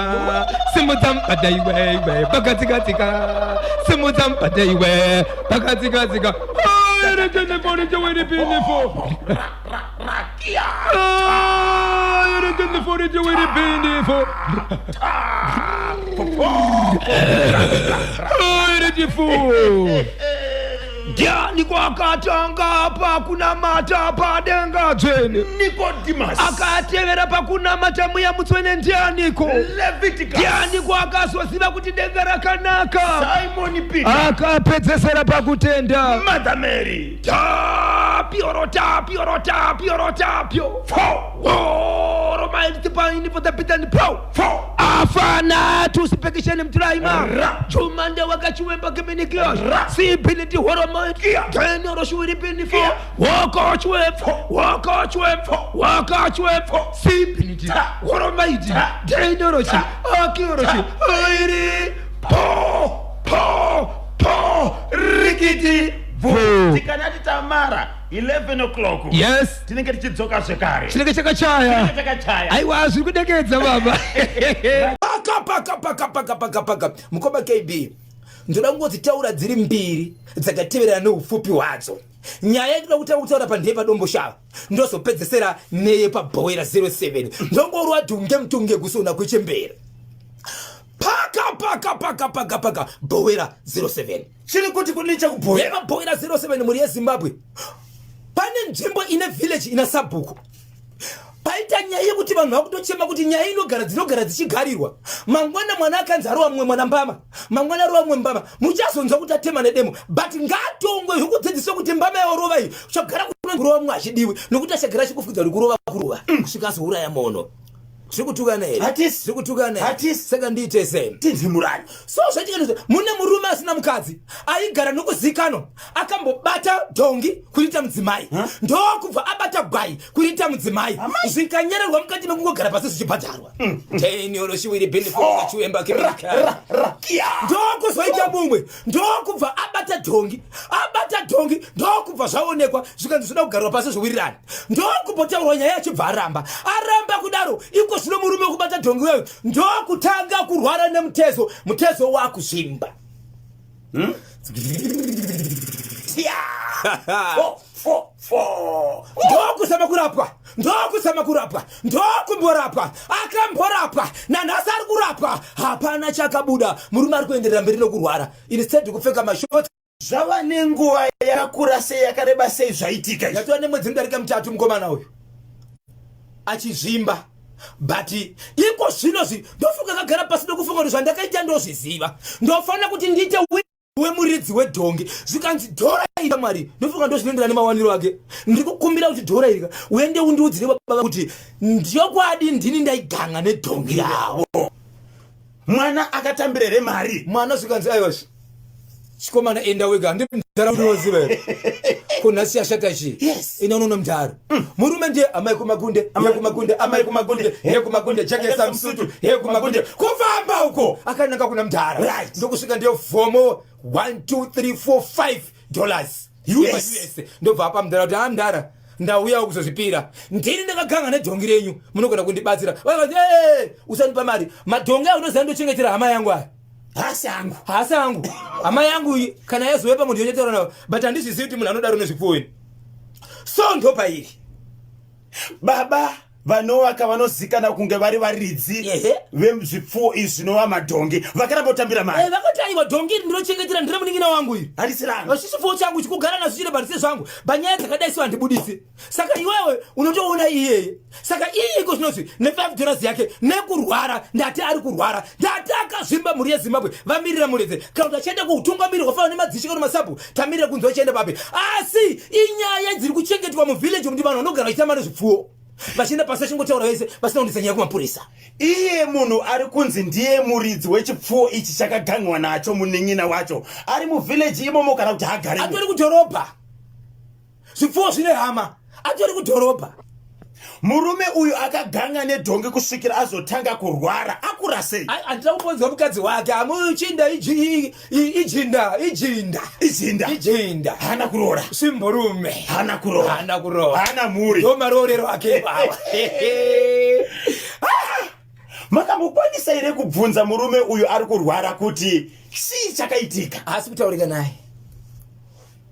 simudza mubhadha iwe iwe pakatsikatsika, simudza mubhadha iwe pakatsikatsika. Ndiani kwakatanga pakunamata padenga dzvene? Nicodemus. Akatevera pakunamata mweya mutsvene ndianiko? Leviticus. Ndianiko akazoziva kuti denga rakanaka? Simon Peter. Akapedzesera pakutenda. Mother Mary. Tapio tapio tapio tapio. Afana tusipekisheni mtulaima jumande wakachiwemba keminikios sibiniti horomo tenoroshuwiripinifo wokochwepfo wokochwepfo wokochwepfo sibiniti horomaiti tenorochi akiorochi airi po po po rikiti bvu. Tikanati tamara 11 o'clock. Yes. Tinenge tichidzoka zvekare. Chinenge chakachaya. Chakachaya. Aiwa, zviri kudekedza baba. Paka paka paka paka paka paka. Mukoma KB, ndoda kungodzitaura dziri mbiri dzakateverana neupfupi hwadzo. Nyaya yandinoda kutanga kutaura pandeye paDomboshava, ndozopedzesera neye paBhowera 07. Ndongorwa dhunge mutunge kusona kwechembere. Paka paka paka paka paka Bhowera 07. Chiri kuti kudini chekubhowera? YemaBhowera 07, mhuri yeZimbabwe. Pane nzvimbo ine village ina sabhuku. Paita nyaya yekuti vanhu vakutochema kuti nyaya inogara dzinogara dzichigarirwa. Mangwana mwana akanzi arova mumwe mwana mbama, mangwana arova mumwe mbama, muchazonzwa kuti atema nedemo. But ngaatongwe zvekudzidziswa kuti mbama yawarova iyi uchagara kurova mumwe achidiwi, nokuti achagara achikufukidza kuti kurova kurova kusvika azouraya mono. Zviri kutukana here? Hatisi. Zviri kutukana here? Hatisi. Saka ndiite sei? Tinzimurani. So zvaitika ndizvo, mune murume asina mukadzi aigara nokuzikanwa, akambobata dhongi kuriita mudzimai, ndokubva abata gwai kuriita mudzimai, zvikanyererwa mukati mekungogara pasi zvichibhadharwa. Tenioroshiwiri benifokachiwemba kemika. Ndokuzoita mumwe, ndokubva abata dhongi, abata dhongi, ndokubva zvaonekwa zvikanzi zvoda kugarwa pasi zvowirirana. Ndokumbotaurwa nyaya achibva aramba, aramba kudaro. Iko zvino murume wekubata dhongi uyoyo ndokutanga kurwara nemutezo, mutezo wakuzvimba. Ndokuzama kurapwa, ndokuzama kurapwa, ndokumborapwa, akamborapwa, nanhasi ari kurapwa, hapana chakabuda. Murume ari kuenderera mberi nokurwara, instead kupfeka mashoti. Zvava nenguva yakakura sei, yakareba sei zvaitika izvi? Yatova nemwedzi inodarika 3 mukomana uyu achizvimba, but iko zvino ndofunga akagara pasi ndokufunga kuti zvandakaita ndozviziva, ndofanira kuti ndiite wemuridzi wedhongi. Zvikanzi dhora iri Mwari, ndofunga ndozvinoenderana nemawaniro ake. Ndiri kukumbira kuti dhora iri uende undiudzire baba kuti ndokwadi ndini ndaiganga nedhongi ravo. Mwana akatambira here mari? Mwana zvikanzi aiwa, chikomana enda wega, handi mudhara unoziva here ko nhasi yashata chii? Yes. Ina unoona mudhara. Murume ndiye amai kumagunde, amai kumagunde, amai kumagunde, he kumagunde, jakesa musutu, he kumagunde, kufamba uko akananga kuna mudhara. Ndokusvika ndiyo vhomo 1 2 3 4 5 dollars US. US. Ndobva apa mudhara kuti, ha mudhara, ndauyawo kuzozvipira, ndini ndakaganga nedhongi renyu, munogona kundibatsira. Vakati, hey, usandipa mari, madhongi ayo unoziva ndochengetera hama yangu aya. Hasi angu. Hasi angu. Hama yangu iyi kana yazouya pamwe ndinochataura navo, but handizvizivi kuti munhu anodaro nezvipfuwo ini. So ndopairi. Baba vanovaka vanozikana kunge vari varidzi vezvipfuwo izvi zvinova madhongi, vakaramba kutambira mari. Vakati aiwa, dhongi iri ndinochengetera, ndire munin'ina wangu iri. Harisi rangu. Asi chipfuwo changu chikugara nazvo chine bhandise zvangu, panyaya dzakadai so handibudisi. Saka iwewe unotoona iyeye. Saka iye iko zvinozvi ne5 dollars yake nekurwara, ndati ari kurwara, ndati akazvimba. Mhuri yeZimbabwe vamirira muredze kana kuti achienda kuutungamiri hwafanana nemadzishe kana masabhu, tamirira kunzi vachienda papi. Asi inyaya dziri kuchengetwa muvillage kuti vanhu vanogara vachitamba nezvipfuwo vachienda pasi vachingotaura vese vasina kundisa nyaya kumapurisa. Iye munhu ari kunzi ndiye muridzi wechipfuwo ichi chakaganwa nacho munin'ina wacho ari muvillage imomo kana kuti hagarimo? Atori kudhorobha. Zvipfuwo zvine hama, atori kudhorobha. Murume uyu akaganga nedhongi kusvikira azotanga kurwara akura sei? Handina kumbonzwa mukadzi wake amuchinda ijinda ijinda. Ijinda. Ijinda. Haana kuroora. Simborume. Haana kuroora. Haana kuroora. Haana mhuri. Ndo maroorero ake ipawa. Makambokwanisa here kubvunza murume uyu ari kurwara kuti chii chakaitika? Haasi kutaurika naye.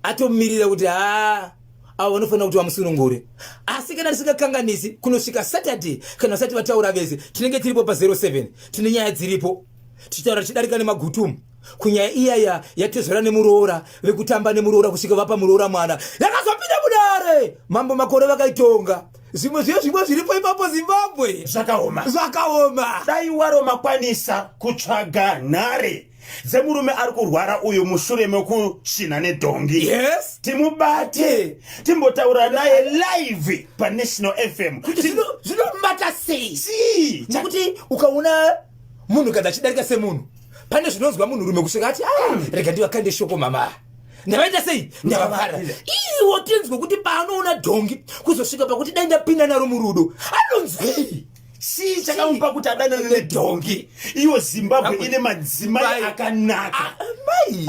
Atomirira kuti haa, avo vanofanira kuti vamusunungure. Asi kana tisingakanganisi, kunosvika Saturday, kana vasati vataura vese, tinenge tiripo pa07. Tine nyaya dziripo tichitaura, tichidarika nemagutumu kunyaya iyaya yatezvara nemuroora, vekutamba nemuroora kusvika vapa muroora mwana, yakazopinda mudare. Mambo Makore vakaitonga. Zvimwe zviye, zvimwe zviripo ipapo, Zimbabwe. Zvakaoma. Zvakaoma. Dai waro makwanisa kutsvaga nhare dzemurume ari kurwara uyu mushure mekusvina nedhongi, timubate, timbotaura naye live paNational FM. Kuti zvinomubata sei? Chii? Nekuti ukaona munhu kadzi achidarika semunhu, pane zvinonzwa munhurume kusvika ati, "Ah, rega ndivakande shoko, mama, ndavaita sei, ndavavhara." Iwo tinzwe kuti paanoona dhongi kuzosvika pakuti dai ndapinda naro murudo, anonzwei? Chii chakamupa kuti adanane nedhongi, iyo Zimbabwe ine madzimai akanaka? Mai.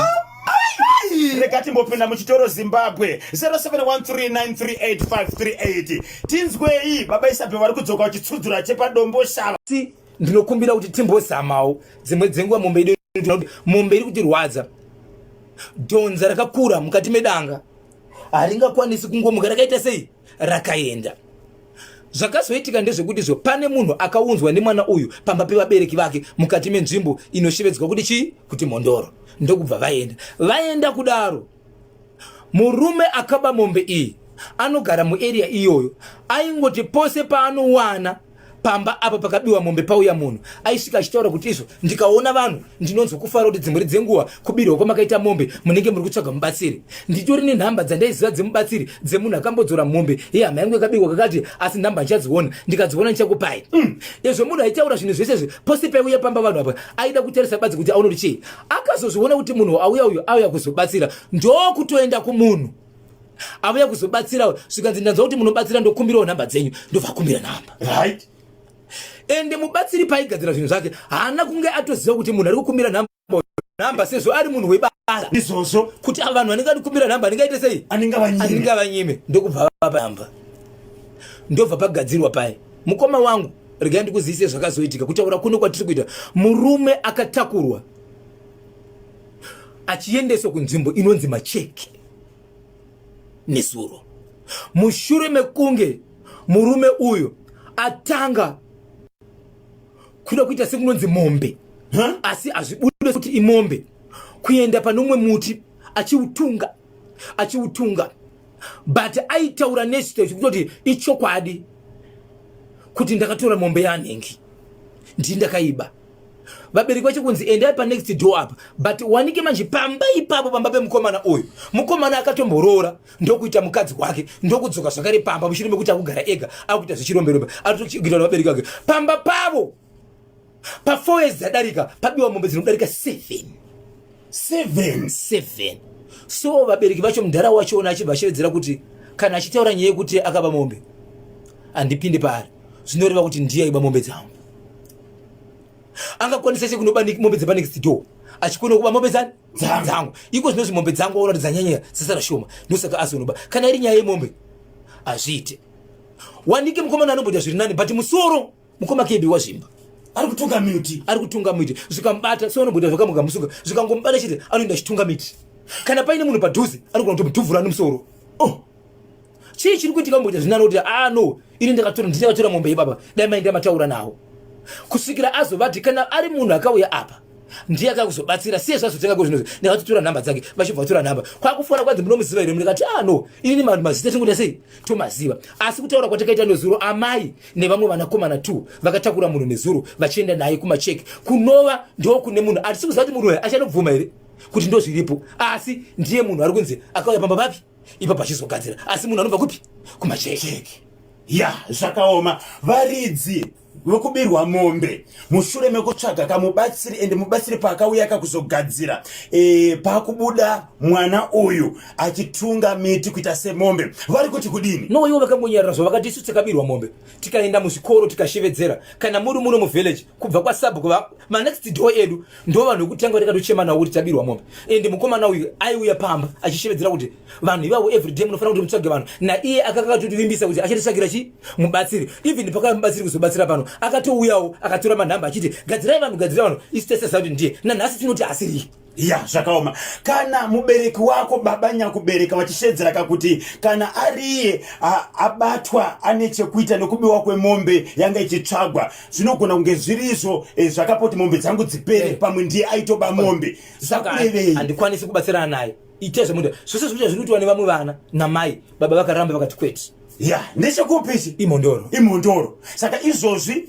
Rega timbopinda muchitoro, Zimbabwe. 0713938538. Tinzwei baba Isabel vari kudzoka vachitsudzura chepadombo shava. Asi ndinokumbira kuti timbozamawo dzimwe dzenguva. Mombe yedu, mombe iri kutirwadza. Dhonza rakakura mukati medanga haringakwanisi kungomuka rakaita sei, rakaenda. Zvakazoitika ndezvekuti zvo pane munhu akaunzwa nemwana uyu pamba pevabereki vake mukati menzvimbo inoshevedzwa kuti chii, kuti Mhondoro. Ndokubva vaenda. Vaenda kudaro, murume akaba mombe iyi anogara muarea iyoyo. Aingoti pose paanowana pamba apa pakabiwa mombe pauya munhu, aisvika achitaura kuti, "Izvo ndikaona vanhu ndinonzwa kufara kuti dzimwe dzenguva kubirwa kwamakaita mombe munenge muri kutsvaga mubatsiri. Nditori nenhamba dzandaiziva dzemubatsiri, dzemunhu akambodzora mombe yehama yangu yakabirwa kakati, asi nhamba ndichadziona, ndikadziona ndichakupai." Izvo munhu aitaura zvinhu zvese izvi pose paiuya pamba vanhu apa, aida kutarisa badzi kuti aone kuti chii. Akazozviona kuti munhu auya uyu auya kuzobatsira, ndokutoenda kumunhu auya kuzobatsira, zvikanzi, "Ndanzwa kuti munobatsira, ndokumbirawo nhamba dzenyu." Ndobva nhamba. Ende mubatsiri paaigadzira zvinhu zvake, haana kunge atoziva kuti munhu ari kukumbira nhamba, sezvo ari munhu webasa. Izvozvo. Kuti ava vanhu vanenge varikumbira nhamba anenge sei? Anenge vanyime. Anenge avanyime. Ndokubva vapa nhamba, ndobva pagadzirwa paye. Mukoma wangu, regai ndikuzivise zvakazoitika. Kutaura kuno kwatiri kuita, murume akatakurwa achiendeswa kunzvimbo inonzi Macheke nezuro, mushure mekunge murume uyu atanga kuda kuita sekunonzi mombe, asi hazvibude kuti imombe, kuenda pane umwe muti achiutunga, achiutunga, but aitaura nezvito chekutoti ichokwadi kuti ndakatora mombe yanhengi, ndii ndakaiba. Vabereki vacho kunzi endai panext door apa, but wanike manje pamba ipapo, pamba pemukomana uyu, mukomana akatomboroora, ndokuita mukadzi wake, ndokudzoka zvakare pamba mushure mekuti akugara ega, akuita zvichiromberombe, arikuita nevabereki vake pamba pavo. Pa4 years dzadarika pabiwa mombe dzinodarika 7. Seven? Seven. So vabereki vacho, mudhara wachona achibva ashevedzera kuti kana achitaura nyaya yekuti akaba mombe, handipinde paari, zvinoreva kuti ndiye aiba mombe dzangu. Angakwanisa sei kunoba mombe dzepanext door, achikona kuba mombe dzani? Dzangu. Dzangu. Iko zvinozvi mombe dzangu aona kuti dzanyanya, dzasara shoma, ndosaka azonoba. Kana iri nyaya yemombe, hazviite. Wanike mukomana anomboita zviri nani, but musoro, mukoma kebi, wazvimba. Ari kutunga miti. Ari kutunga miti. Zvikamubata so anomboita zvakamugamusuka, zvikangomubata chete anoenda achitunga miti. Kana paine munhu padhuze, anogona kutomudhuvhura nemusoro. Oh. Chii chiri kuitika? Mboita zvinani kuti, "Ah no, ini ndakatora, ndakatora mombe ipapa, dai maenda mataura nawo." Kusvikira azovati kana ari munhu akauya apa ndiye akakuzobatsira, siye zvazotenga kozvinozvi. Ndakatotora nhamba dzake, vachibva vatora nhamba kwakufona, kwanzi, "Munomuziva here?" Ndikati, "Ah no, inini mazita tingoita sei, tomaziva." Asi kutaura kwatakaita nezuro, amai nevamwe vanakomana t vakatakura munhu nezuro vachienda naye kumacheki, kunova ndokune munhu. Hatisi kuziva kuti munhu uyu achanobvuma here kuti ndo zviripo, asi ndiye munhu ari kunzi akauya pamba papi ipapo achizogadzira. Asi munhu anobva kupi? Kumacheki. Ya, zvakaoma. Varidzi vekubirwa mombe, mushure mekutsvaga kamubatsiri, ende mubatsiri paakauya kakuzogadzira, paakubuda mwana uyu achitunga miti kuita semombe, vari kuti kudini? No, ivo vakangonyarara zvo. Vakati, "Isu takabirwa mombe, tikaenda muzvikoro tikashevedzera. Kana muri muno muvillage, kubva kwasabhuku, manext door edu ndo vanhu vekutanga takatochema navo kuti tabirwa mombe. Ende mukomana uyu aiuya pamba achishevedzera kuti vanhu ivavo everyday munofanira kuti mutsvage vanhu." Naiye akakatotivimbisa kuti achatitsvagira chi mubatsiri. Even pakauya mubatsiri kuzobatsira pano, akatouyawo akatora manhamba achiti, "Gadzirai vanhu, gadzirai vanhu." Isu taisaziva kuti ndiye. Nanhasi tinoti asiriye. Ya, zvakaoma. Kana mubereki wako, baba nyakubereka, vachishedzera kakuti kana ariye abatwa ane chekuita nekubiwa kwemombe yanga ichitsvagwa, zvinogona kunge zviri izvo zvakapa kuti mombe dzangu dzipere. Pamwe ndiye aitoba mombe. Zvakurevei? Handikwanisi kubatsirana naye. Ite zvemunhu zvose zvikuita zviri kuitwa nevamwe vana namai. Baba vakaramba, vakati kwete. Ya, ndechekupi ichi? Imhondoro. Imhondoro. Saka izvozvi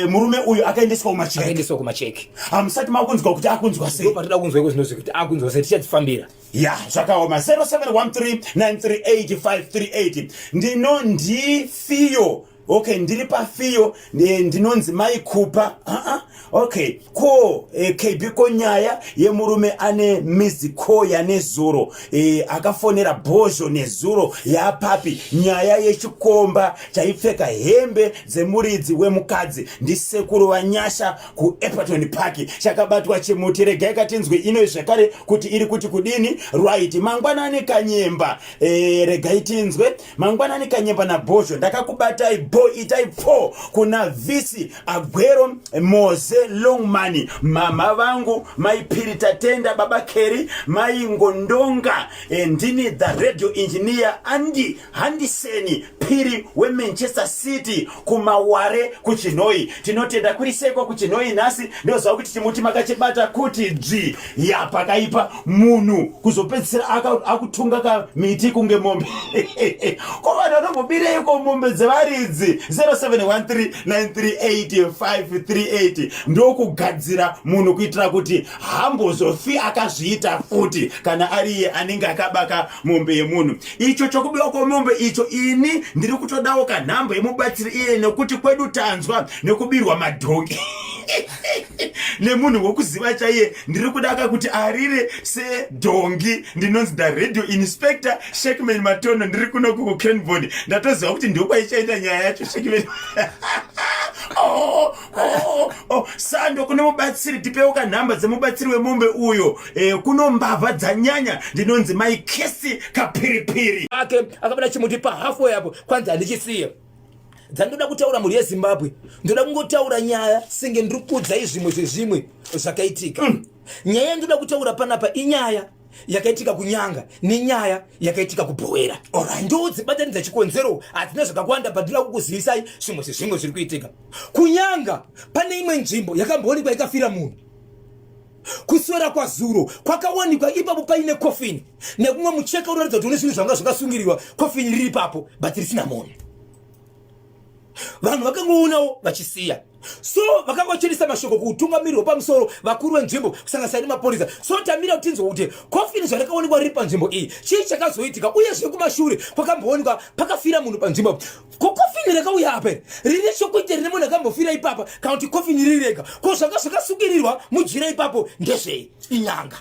murume uyu akaendeswa kumacheke. Akaendeswa kumacheke. Hamusati makunzwa kuti akunzwa sei? Ndopatoda kunzwa iko zvinozvi kuti akunzwa sei, tichadzifambira. Ya, zvakaoma. 0713938538. Ndino ndifiyo. Okay, ndiri pafiyo. Ndinonzi Mai Kupa. Okay, ko KB, ko nyaya yemurume ane missed yanezuro, akafonera Bhozho nezuro, yapapi? Nyaya yechikomba chaipfeka hembe dzemuridzi wemukadzi, ndisekuru vaNyasha kuEpaton Park, chakabatwa chimuti. Regai katinzwe ino zvekare kuti iri kuti kudini. Right, mangwanani Kanyemba. Regai tinzwe. Mangwanani Kanyemba naBhozho, ndakakubatai bo. Itai pfo kuna Visi Agwero, Moze Longman, mama vangu Maipiri Tatenda, baba Keri, Mai Ngondonga. Ndini the radio engineer Andy Handiseni Piri weManchester City kuMaware kuChinoi. Tinotenda. Kuri seko kuChinoi nhasi? Ndoziva kuti chimuti makachibata kuti dzvi. Ya, pakaipa. Munhu kuzopedzisira akutunga kamiti kunge mombe. Ko vanhu vanombobireiko mombe dzevaridzi? 0713938538. Ndokugadzira munhu kuitira kuti hambozofi akazviita futi kana ariye anenge akabaka mombe yemunhu. Icho chokubiwa kwemombe icho, ini ndiri kutodawo kanhamba yemubatsiri iye, nekuti kwedu tanzwa nekubirwa madhongi nemunhu wekuziva chaiye. Ndiri kudaka kuti arire sedhongi. Ndinonzi the radio inspector Shekman Matono, ndiri kunoku kuCranborne. Ndatoziva kuti ndokwaichaita nyaya yacho, Shekman. Oh. Sando kune mubatsiri, tipewo kanhamba dzemubatsiri wemombe uyo. Kuno mbavha dzanyanya. Ndinonzi Mai Kesi Kapiripiri. Ake akabata chimuti pahalfway apo, kwanzi handichisiye. Dzandoda kutaura, mhuri yeZimbabwe, ndoda kungotaura nyaya senge ndiri kuudzai zvimwe zvezvimwe zvakaitika. Nyaya yandoda kutaura panapa inyaya yakaitika kuNyanga nenyaya yakaitika kuBhowera. Ndodzibatanidza, chikonzero hadzina zvakawanda, pandinoda kukuzivisai zvimwe zvezvimwe zviri kuitika kuNyanga. Pane imwe nzvimbo yakamboonekwa ikafira munhu kuswera kwazuro. Kwakawanikwa ipapo paine kofini nekumwe mucheka unoratidza kuti une zvinhu zvanga zvakasungiriwa. Kofini riri ipapo, but risina munhu. Vanhu vakangoonawo vachisiya. So vakangochenesa mashoko kuutungamiriri hwepamusoro, vakuru venzvimbo, kusanganisira nemapurisa. So tamira kuti tinzwe kuti kofini zvarakaonekwa riri panzvimbo iyi, chii chakazoitika? Uyezve kumashure kwakamboonekwa pakafira munhu panzvimbo. Ko kofini rakauya apa iri rine chokuita rine munhu akambofira ipapa, kana kuti kofini riri rega? Ko zvanga zvakasukirirwa mujira ipapo ndezvei? Inyanga.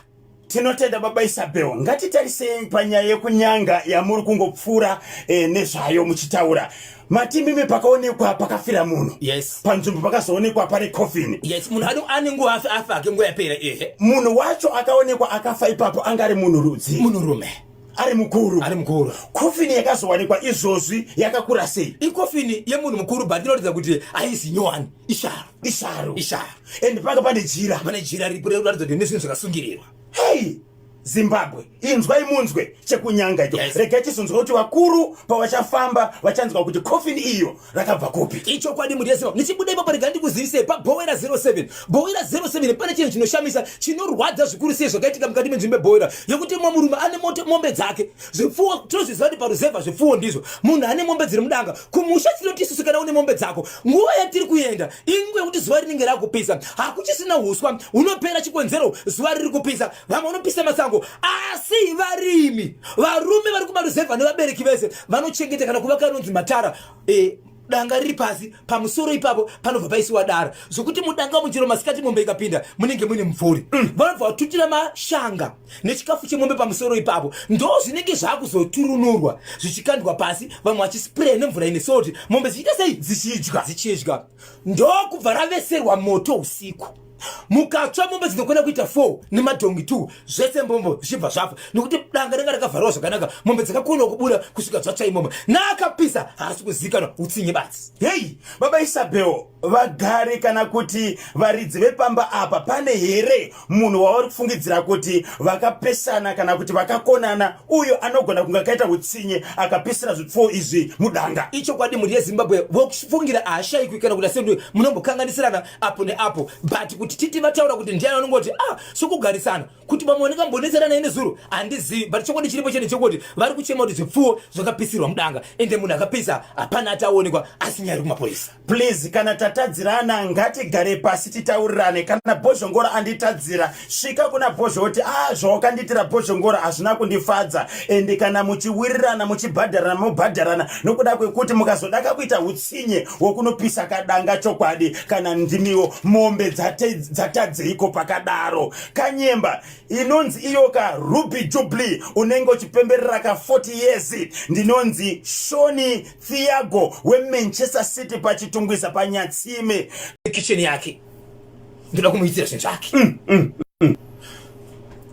Tinotenda baba Isabel. Ngatitarisei panyaya yekuNyanga yamuri kungopfuura nezvayo muchitaura. Matimimi pakaonekwa pakafira munhu. Yes. Panzvimbo pakazoonekwa pane coffin. Yes, munhu ane nguva afa, afa ake, nguva yapera, ehe. Munhu wacho akaonekwa akafa ipapo anga ari munhu rudzi? Munhurume. Ari mukuru? Ari mukuru. Kofini yakazowanikwa izvozvi yakakura sei? Ikofini yemunhu mukuru, but inoratidza kuti haisi nyowani, isharo. Isharo. Isharo. And panga pane jira. Pane jira riripo rinoratidza kuti nezvinhu zvakasungirirwa. Hei Zimbabwe, inzwai munzwe chekuNyanga icho. Yes. Regai tizonzwa kuti vakuru pavachafamba vachanzwa kuti kofini iyo rakabva kupi. Ichokwadi, mhuri yeZimbabwe. Ndichibuda ipapo, rega ndikuzivisei paBhowera 07. Bhowera 07 pane chinhu chinoshamisa, chinorwadza zvikuru sei zvakaitika mukati menzvimbo yeBhowera, yekuti mumwe murume ane mombe dzake, zvipfuwo. Tinozviziva kuti paruzevha zvipfuwo ndizvo. Munhu ane mombe dziri mudanga kumusha. Tinoti isusu kana une mombe dzako, nguva yatiri kuenda inguva yekuti zuva rinenge rakupisa, hakuchisina uswa, hunopera. Chikonzero zuva riri kupisa, vamwe vanopisa masango. Asi varimi varume vari kumaruzevha nevabereki vese vanochengeta kana kuvaka anonzi matara, danga riri pasi. Pamusoro ipapo panobva paisiwa dara, zvokuti mudanga muchero masikati mombe ikapinda munenge muine mumvuri. Vanobva vatutira mashanga nechikafu chemombe pamusoro ipapo. Ndo zvinenge zvaakuzoturunurwa zvichikandwa pasi, vamwe vachispray nemvura ine salt, mombe dzichiita sei? Dzichidya. Dzichidya. Ndokubva raveserwa moto usiku. Mukatsva mombe dzinokwana kuita 4 nemadhongi 2, zvese mbombo zvichibva zvafa, nekuti danga ranga rakavharwa zvakanaka. Mombe dzakakona kubuda kusvika dzatsva imomo. Naakapisa haasi kuzivikanwa, utsinye batsi. Hei, baba Isabel, vagari kana kuti varidzi vepamba apa, pane here munhu wavari kufungidzira kuti vakapesana kana kuti vakakonana, uyo anogona kunge akaita utsinye akapisira zvipfuwo izvi mudanga? Ichokwadi, mhuri yeZimbabwe, vokufungira haashayikwi, kana kuti asendu munombokanganisirana apo neapo, but kuti titi vataura kuti ndiani, vanongoti ah, sokugarisana kuti vamwe vanengambonetsana naye nezuro, handizivi. But chokwadi chiripo chene chekuti vari kuchema kuti zvipfuwo zvakapisirwa mudanga, ende munhu akapisa hapana ati aonekwa, asi nyaya iri kumapurisa. Please, kana tatadzirana ngatigare pasi titaurirane. Kana Bhozhongora anditadzira, svika kuna Bhozho kuti, "A, zvawakandiitira, Bhozhongora, hazvina kundifadza." Ende kana muchiwirirana, muchibhadharana, mobhadharana, nokuda kwekuti mukazodaka kuita utsinye wokunopisa kadanga, chokwadi kana ndimiwo, mombe dzatadzeiko pakadaro? Kanyemba inonzi iyoka Ruby Jubilee, unenge uchipemberera ka 40 years. Ndinonzi Shoni Thiago weManchester City, paChitungwiza, paNyatsime. Kitchen yake ndoda kumuitira zvinhu zvake.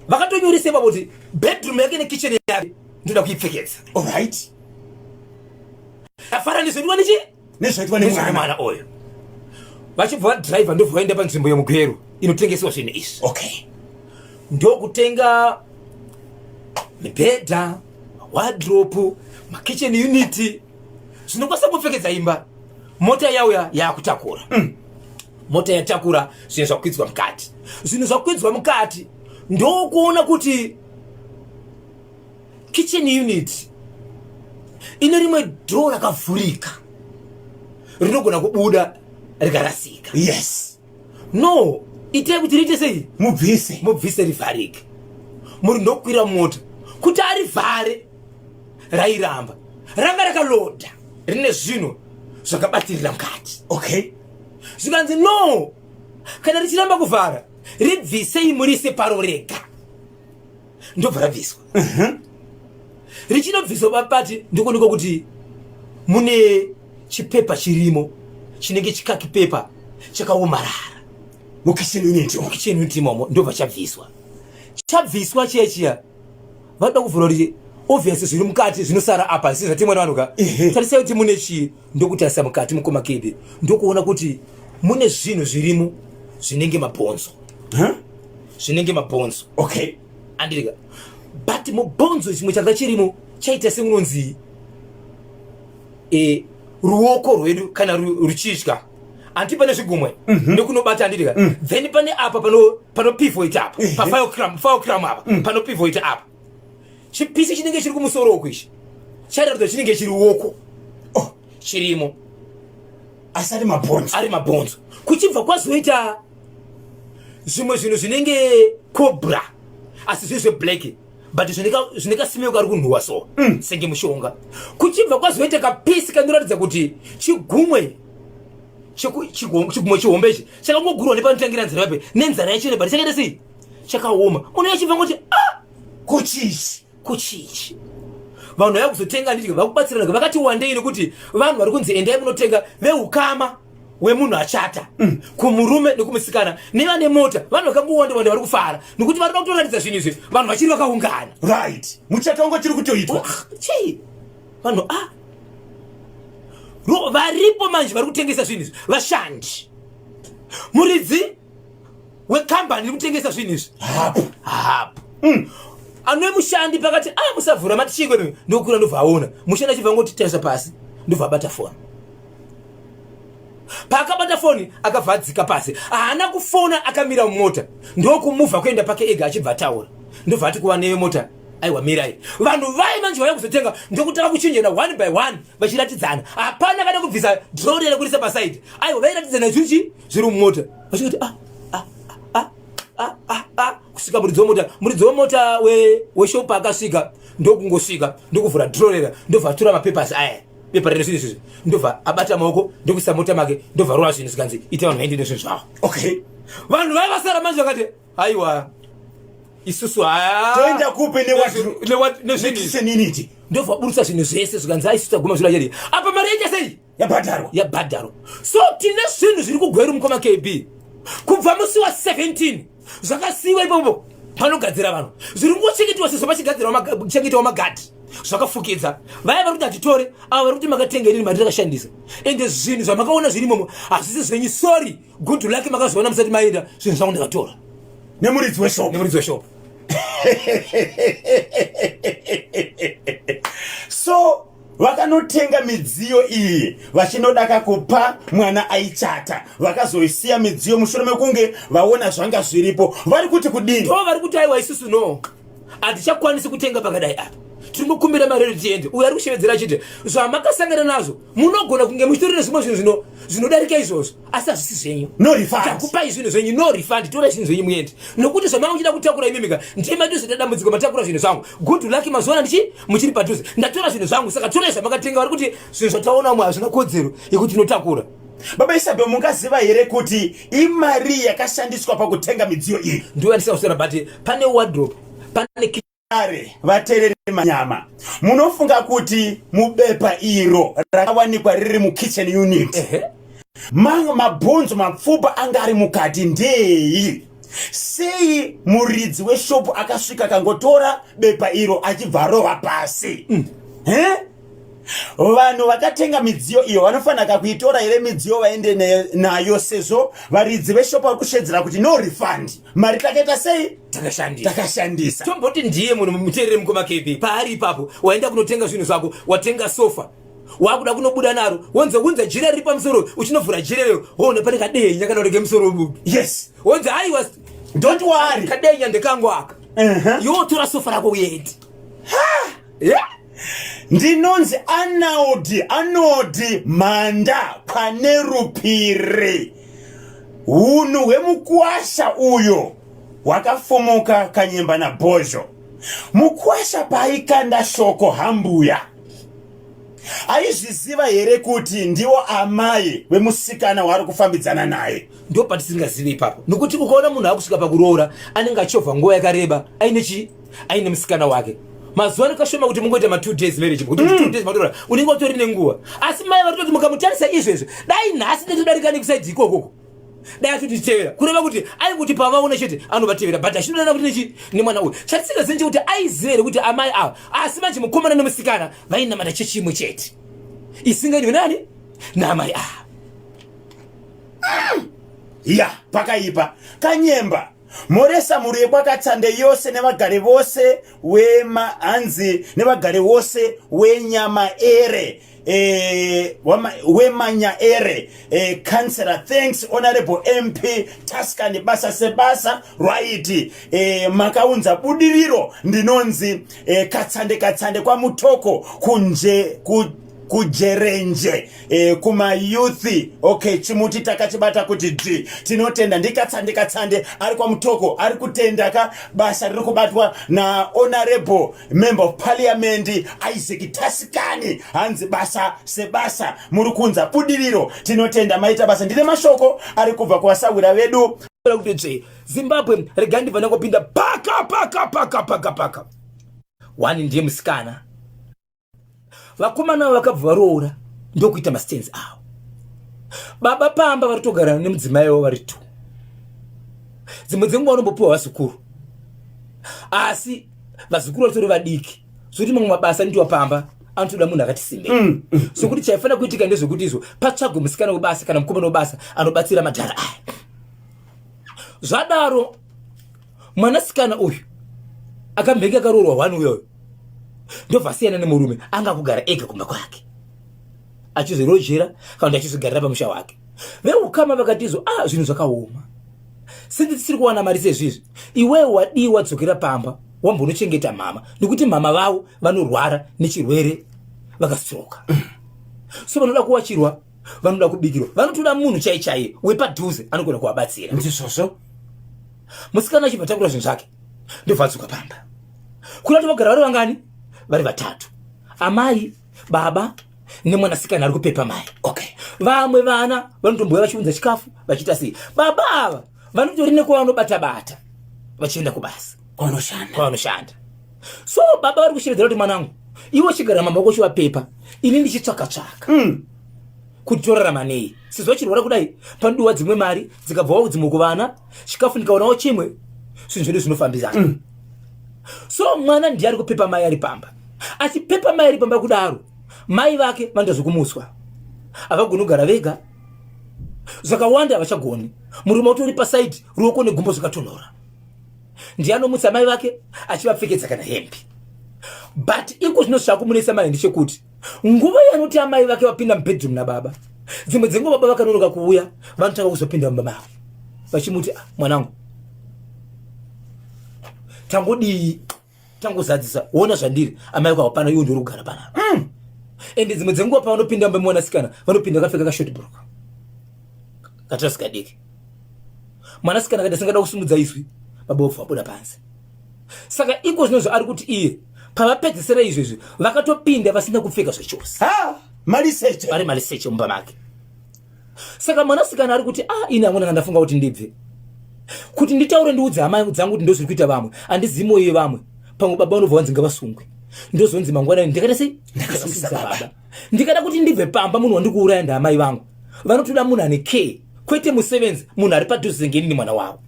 Vakatonyoresa ipapo kuti bedroom yake nekitchen yake ndoda kuipfekedza. Alright. Afara nezvediwa nechi nezvaitwa nemwana. Mwana oyo vachibva vadhiraivha, ndobva vaenda panzvimbo yeMugweru inotengeswa zvinhu izvi. Ndokutenga mibhedha, wardrobe, makitchen unit, zvinokwanisa kupfekedza imba. Mota yauya yakutakura. Mota yatakura zvinhu, zvakwidzwa mukati. Zvinhu zvakwidzwa mukati, ndokuona kuti kitchen unit ine rimwe door rakavhurika rinogona kubuda rikarasika. No, itai kuti riite sei? Mubvise. Mubvise, rivharike. Muri ndokwira mota kuti arivhare, rairamba, ranga rakaloda, rine zvinhu zvakabatirira mukati. Zvikanzi, "No, kana richiramba kuvhara, ribvisei murise paro rega." Ndobva rabviswa. Richinobviswa papati, ndikuonekwa kuti mune chipepa chirimo chinenge chikaki pepa chakaomarara. Mukitchen unit. Mukitchen unit imomo. Ndobva chabviswa. Chabviswa chiya chiya, vanoda kuvhura kuti obviously zviri mukati zvinosara apa zisi zvatemwa nevanhu ka. Tarisai kuti mune chii. Ndokutarisa mukati, mukoma Kebe, ndokuona kuti mune zvinhu zvirimo zvinenge mabhonzo. Huh? Zvinenge mabhonzo. Andirika, but mubhonzo chimwe changa chirimo chaita semunonzi ruoko rwedu kana ruchidya, anti pane zvigumwe nekunobata, andirika? Then pane apa pano pivot apa, pafulcrum apa, pano pivot apa, chipisi chinenge chiri kumusoro uku ichi chairatidza chinenge chiri ruoko. Oh. Chirimo. Asi ari mabhonzo. Ari mabhonzo. Kuchibva kwazoita zvimwe zvinhu zvinenge cobra, asi zviri zveblack, but zvine kasimeo kari kunhuhwa so, senge mushonga. Kuchibva kwazoita kapisi kanoratidza kuti chigumwe chigumwe chihombe ichi chakangogurwa nepanotangira nzara yape nenzara yacho, but chakaita sei? Chakaoma. Munhu achibva ngoti, "Ah, kuchichi?" Kuchichi? Vanhu vaya kuzotenga, nditi vakubatsirana vakati wandei, nekuti vanhu vari kunzi endai munotenga veukama wemunhu achata, kumurume nekumusikana, nevane mota. Vanhu vakangowanda wanda vari kufara nekuti vari kutoratidza zvinhu izvi, vanhu vachiri vakaungana. Right, muchato wanga chiri kutoitwa. Chii, vanhu a varipo manje vari kutengesa zvinhu izvi, vashandi. Muridzi wekambani iri kutengesa zvinhu izvi hapo. Hapo. Anove mushandi pakati, "A, musavhura, mati chii kwenu?" Ndokura, ndobva aona mushandi achibva ngoti tarisa pasi, ndobva abata foni. Paakabata foni, akabva adzika pasi, haana kufona, akamira mumota, ndokumuvha kuenda pake ega, achibva ataura, ndobva ati kuva nevemota, "Aiwa, mirai." Vanhu vai manje vauya kuzotenga ndokutanga kuchinjana one by one vachiratidzana. Hapana kana kubvisa drawer rekurisa pasaidi. Aiwa, vairatidzana zvichi zviri mumota, vachingoti, "Ah, ah, ah, ah, ah, ah," kusvika muridzi wemota. Muridzi wemota weshopu akasvika, ndokungosvika, ndokuvhura drawer, ndobva atora mapapers aya, pepa rine zvinhu izvizvi, ndobva abata maoko, ndokuisa mota make, ndobva rova zvinhu. Zvikanzi, "Ita vanhu vaende nezvinhu zvavo." Vanhu vaiva vasara manje vakati, "Aiwa, isusu haya." Toenda kupi nezvinhu izvi? Nekitchen unit. Ndobva burutsa zvinhu zvese. Zvikanzi, "Aisusu taguma zviro chedi apa, mari yaita sei?" Yabhadharwa. Yabhadharwa. So tine zvinhu zviri kuGweru, mukoma KB. Kubva musi wa17 zvakasiyiwa ipopo panogadzira vanhu, zviri kungochengetwa sezvo pachigadzirwa magadhi, zvakafukidza. Vaya vari kuti hatitore, ava vari kuti makatenga, inini mari takashandisa, ende zvinhu zvamakaona zviri imomo hazvisi zvenyu. Sorry, good luck, makazviona musati maenda. Zvinhu zvangu ndakatora. Nemuridzi weshop. Nemuridzi weshop. So vakanotenga midziyo iyi vachinodaka kupa mwana aichata, vakazoisiya midziyo mushure mekunge vaona zvanga zviripo. Vari kuti kudini? Ndo vari kuti aiwa, isusu no, hatichakwanisi kutenga pakadai apa, tiri ngokumbira mari yedu tiende. Uyo ari kushevedzera achiti zvamakasangana nazvo munogona kunge muchitori nezvimwe zvinhu zvinodarika izvozvo, asi hazvisi zvenyu. No refund. Takupai zvinhu zvenyu, no refund. Torai zvinhu zvenyu muende, nokuti zvamanga muchida kutakura imimika ndematozoita dambudziko. Matakura zvinhu zvangu, good luck. Mazuva ndichi muchiri padhuze, ndatora zvinhu zvangu, saka torai zvamakatenga. Vari kuti zvinhu zvataona umwe hazvina kodzero yekuti tinotakura. Baba Isabel, mungaziva here kuti imari yakashandiswa pakutenga midziyo iyi? Ndiyo yandisina kusora, but pane wardrobe, pane Are vateereri manyama, munofunga kuti mubepa iro rakawanikwa riri mukitchen unit, mamwe mabhonzo, mapfupa anga ari mukati ndei? Sei muridzi weshopu akasvika akangotora bepa iro achibva arova pasi? Vanhu vakatenga midziyo iyo vanofanira kuitora here midziyo vaende nayo, sezvo varidzi veshopu vari kushedzera kuti no refund, mari takaita sei? Takashandisa. Takashandisa. Tomboti ndiye munhu muteerere, mukoma KB, paari ipapo waenda kunotenga zvinhu zvako, watenga sofa, wakuda kunobuda naro, wonze unze jira riri pamusoro, uchinovhura jira rero woona pane kadenya kana urege musoro wemunhu. Wonze aiwa, Don't worry. Kadenya ndekangu aka. Iwe wotora sofa rako uende. Yeah. Ndinonzi Anaudi Anodi Mhanda pane Rupiri. Hunhu hwemukwasha uyo hwakafumuka kanyemba nabhozho. Mukwasha paaikanda shoko hambuya, aizviziva here kuti ndiwo amai vemusikana waari kufambidzana naye? Ndo patisingazivi ipapo, nokuti ukaona munhu akusvika pakuroora anenge achovha nguva yakareba aine chii, aine musikana wake. Mazuva ano kashoma kuti mungoita ma2 days marriage, kuti 2 days matora, unenge utori nenguva. Asi mai vari kutoti mukamutarisa izvezvi, dai nhasi ndetodarika nekusaidhi ikokoko, dai atotitevera. Kureva kuti aingoti pavaona chete anovatevera, but achinodanana kuti nechi nemwana uyu. Chatisingazivi chekuti aiziva here kuti amai ava. Asi manje mukomana nemusikana vainamata chechi imwe chete isingainwe nani naamai ava. Ya, pakaipa. Kanyemba moresa mhuri yekwakatsande yose nevagari vose wemahanzi nevagari vose wenyama ere, wemanya ere. Councillor, thanks Honorable MP Taskani, basa sebasa. Right, makaunza budiriro. Ndinonzi Katsande Katsande kwaMutoko kunje kujerenje kumayouth. Okay, chimuti takachibata kuti dzvi. Tinotenda. Ndikatsande Katsande ari kwaMutoko, ari kutenda ka basa riri kubatwa naHonorable Member of Parliament Isaac Tasikani. Hanzi basa sebasa, muri kunza budiriro. Tinotenda, maita basa. Ndine mashoko ari kubva kuvasahwira vedu. Kuti tsve Zimbabwe, regai ndibva ndangopinda paka paka paka paka paka. One ndiye musikana, vakomana ava vakabva varoora ndokuita mastands avo. Baba pamba vari kutogara nemudzimai wavo vari two. Dzimwe dzenguva vanombopiwa vazukuru, asi vazukuru vatori vadiki, zvokuti mamwe mabasa anoitiwa pamba anotoda munhu akati simbei. Sokuti chaifanira kuitika ndezvekuti izvo patsvagwe musikana webasa kana mukomana webasa anobatsira madhara aya. Zvadaro, mwanasikana uyu akambenge akaroorwa one uyoyo ndobva asiyana nemurume, anga kugara ega kumba kwake achizvirojera kana kuti achizvigarira pamusha wake. Veukama vakati izvo, ah, zvinhu zvakaoma, sinzi tisiri kuwana mari sezvizvi, iwewe wadii wadzokera pamba wambonochengeta mama, nekuti mama vavo vanorwara nechirwere, vakastroka, so vanoda kuwachirwa, vanoda kubikirwa, vanotoda munhu chai chaiye wepadhuze anogona kuvabatsira. Ndizvozvo. Musikana achibva takura zvinhu zvake ndobva adzoka pamba. Kuna kuti vagara vari vangani? Vari vatatu: amai, baba nemwanasikana ari kupepa mai. Vamwe vana vanotombouya vachiunza chikafu, vachiita sei. Baba ava vanotori nekwavanobata bata vachienda kubasa. Kwanoshanda. Kwavanoshanda. So baba vari kushevedzera kuti, mwanangu, iwe chigara mama wako uchivapepa, ini ndichitsvaka tsvaka. Kuti torarama nei sezvo vachirwara kudai? Panodiwa dzimwe mari dzikabvawo dzimwe kuvana, chikafu ndikaonawo chimwe, zvinhu zvedu zvinofambisana. So mwana ndiye ari kupepa mai ari pamba, achipepa mai ari pamba kudaro, mai vake vanoita zvekumutswa, havagoni kugara vega, zvakawanda havachagoni. Murume utori pasaidi, ruoko negumbo zvakatonhora, ndiye anomutsa mai vake achivapfekedza kana hembe. But iko zvino zvakumunetsa mai ndechekuti nguva yanoti amai vake vapinda mubedroom nababa, dzimwe dzenguva baba vakanonoka kuuya, vanotanga kuzopinda mumba mavo vachimuti, "Ah, mwanangu, tangodii, tangozadzisa, ona zvandiri, amai vako hapana, iwo ndiuri kugara panapa." Ende dzimwe dzenguva pavanopinda mumba mwanasikana, vanopinda vakapfeka kashort bhurukwa, katirasi kadiki. Mwanasikana kaita singada kusimudza izwi, baba vobva vabuda panze. Saka iko zvinozvo ari kuti iye pavapedzesera izvezvi vakatopinda vasina kupfeka zvechose. Ha, maliseche. Vari maliseche mumba make. Saka mwanasikana ari kuti, "Ah, ini amwe ndanga ndafunga kuti ndibve, kuti nditaure, ndiudze hama dzangu kuti ndozviri kuita vamwe. Handizivi mwoyo yevamwe, pamwe baba vanobva vanzi ngavasungwe, ndozonzi mangwanani ndikaita sei?" Ndakasungisa baba. Ndikada kuti ndibve pamba, munhu wandikuuraya ndaamai vangu. Vanotoda munhu ane care, kwete musevenzi, munhu ari padhuze ngenini mwana wavo.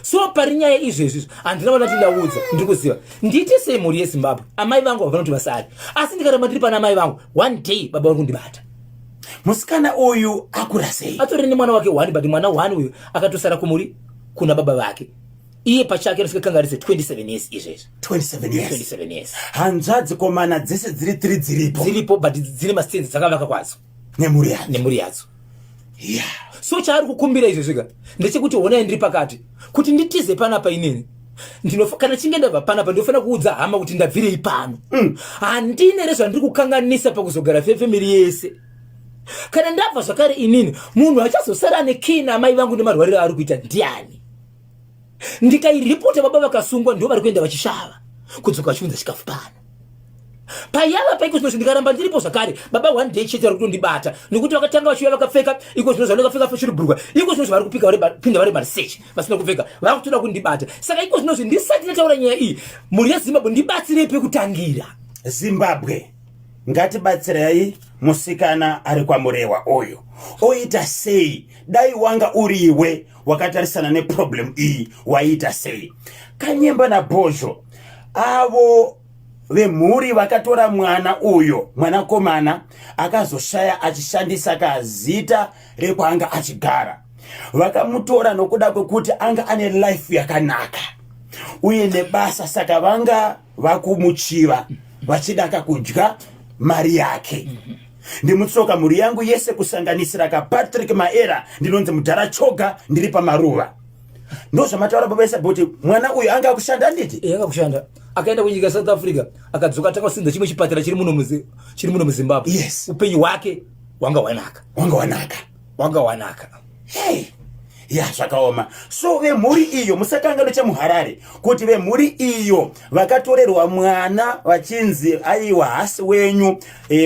So pari nyaya izvezvi, handina vandati ndaudza, ndiri kuziva ndiite sei. Mhuri yeZimbabwe, amai vangu havanoti vasari, asi ndikaramba ndiri pana amai vangu, one day baba vari kundibata. Musikana uyu akura sei? Atori nemwana wake one, but mwana one uyu akatosara kumuri kuna baba vake. Iye pachake anosvika 27 years izvezvi. 27 years. 27 years. Hanzvadzi komana dzese dziri tiri dziripo? Dziripo, but dzine mastenzi dzakavaka kwadzo. Nemhuri yadzo. Nemhuri yadzo. So chaari kukumbira izvezvika ndechekuti, honai, ndiri pakati kuti nditize panapa inini. Kana chinge ndabva panapa, ndinofanira kuudza hama kuti ndabvirei pano. Handine rezvandiri kukanganisa pakuzogara fefemiri yese. Kana ndabva zvakare inini, munhu achazosara nekina amai vangu nemarwariro aari kuita ndiani? Ndikairipota, baba vakasungwa, ndo vari kuenda vachishava, kudzoka vachiunza chikafu pano. Payava paiko zvinozvi, ndikaramba ndiripo zvakare, baba one day chete vari kutondibata, nekuti vakatanga vachiuya vakapfeka, iko zvino zvanokapfeka chiri bhurukwa, iko zvino zvavari kupika pinda vari marisechi vasina kupfeka, vakutoda kundibata. Saka iko zvinozvi ndisati ndataura nyaya iyi, mhuri yeZimbabwe, ndibatsirei pekutangira. Zimbabwe, ngatibatsirei musikana ari kwaMurewa uyu. Oita sei? Dai wanga uriwe wakatarisana neproblem iyi, waiita sei? Kanyemba naBhozho, avo vemhuri vakatora mwana uyo, mwanakomana akazoshaya achishandisa kazita rekwaanga achigara, vakamutora nokuda kwekuti anga ane life yakanaka uye nebasa, saka vanga vakumuchiva vachida kakudya mari yake. Ndimutsoka mhuri yangu yese kusanganisira kaPatrick Maera. Ndinonzi Mudhara Choga, ndiri pamaruva. Ndozvamataura, baba Isa, kuti mwana uyu anga akushanda, handiti? Eh, anga kushanda. Akaenda kunyika South Africa, akadzoka, atanga kusimudza chimwe chipatara chiri muno muZimbabwe. Upenyu hwake hwanga hwanaka. Wanga wanaka. Hwanga hwanaka. Hey, ya, zvakaoma. So vemhuri iyo, musakangano chemuHarare kuti vemhuri iyo vakatorerwa mwana vachinzi aiwa, hasi wenyu,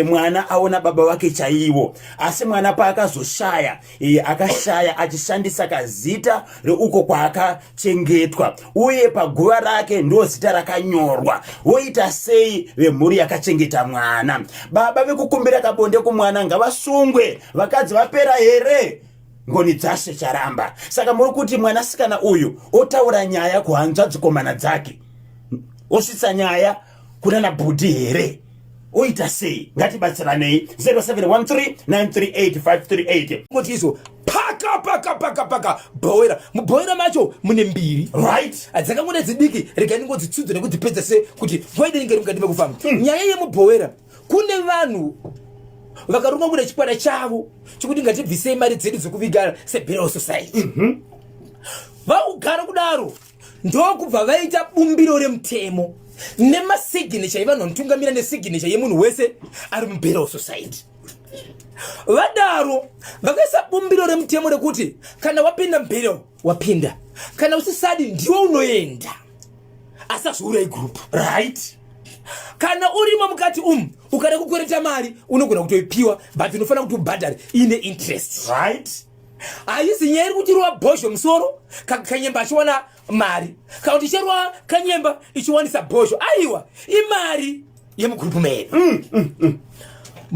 mwana aona baba vake chaivo. Asi mwana paakazoshaya, akashaya achishandisa kazita reuko kwaakachengetwa, uye paguva rake ndo zita rakanyorwa. Voita sei vemhuri yakachengeta mwana? Baba vekukumbira kabonde kumwana ngavasungwe. Vakadzi vapera here? Ngoni dzashe Charamba. Saka muri kuti mwanasikana uyu otaura nyaya kuhanzvadzikomana dzake, osvitsa nyaya kuna nabhudhi here? Oita sei? Ngatibatsiranei. 0713 938 538. Kuti izvo paka paka paka paka bhowera, mubhowera macho mune mbiri. Dzakangoda dzidiki, regai ndingodzitsudza nekudzipedza se kuti nguva inenge iri mukati mekufamba. Nyaya yemubhowera, kune vanhu vakaronga kuda chikwata chavo chekuti ngatibvisei mari dzedu dzekuviga seburial society. Vakugara kudaro, ndokubva vaita bumbiro remutemo nemasignature evanhu vanotungamira nesignature yemunhu wese ari muburial society. Vadaro, vakaisa bumbiro remutemo rekuti kana wapinda muburial, wapinda; kana usisadi, ndiwe unoenda, asi hazviurai group. Kana urimo mukati umu, ukada kukwereta mari, unogona kutoipiwa, but unofanira kuti ubhadhare ine interest. Haisi nyaya iri kutirova Bhozho musoro, Kanyemba achiwana mari, kana kuti ichirova Kanyemba ichiwanisa Bhozho. Aiwa, imari yemugurupu medu.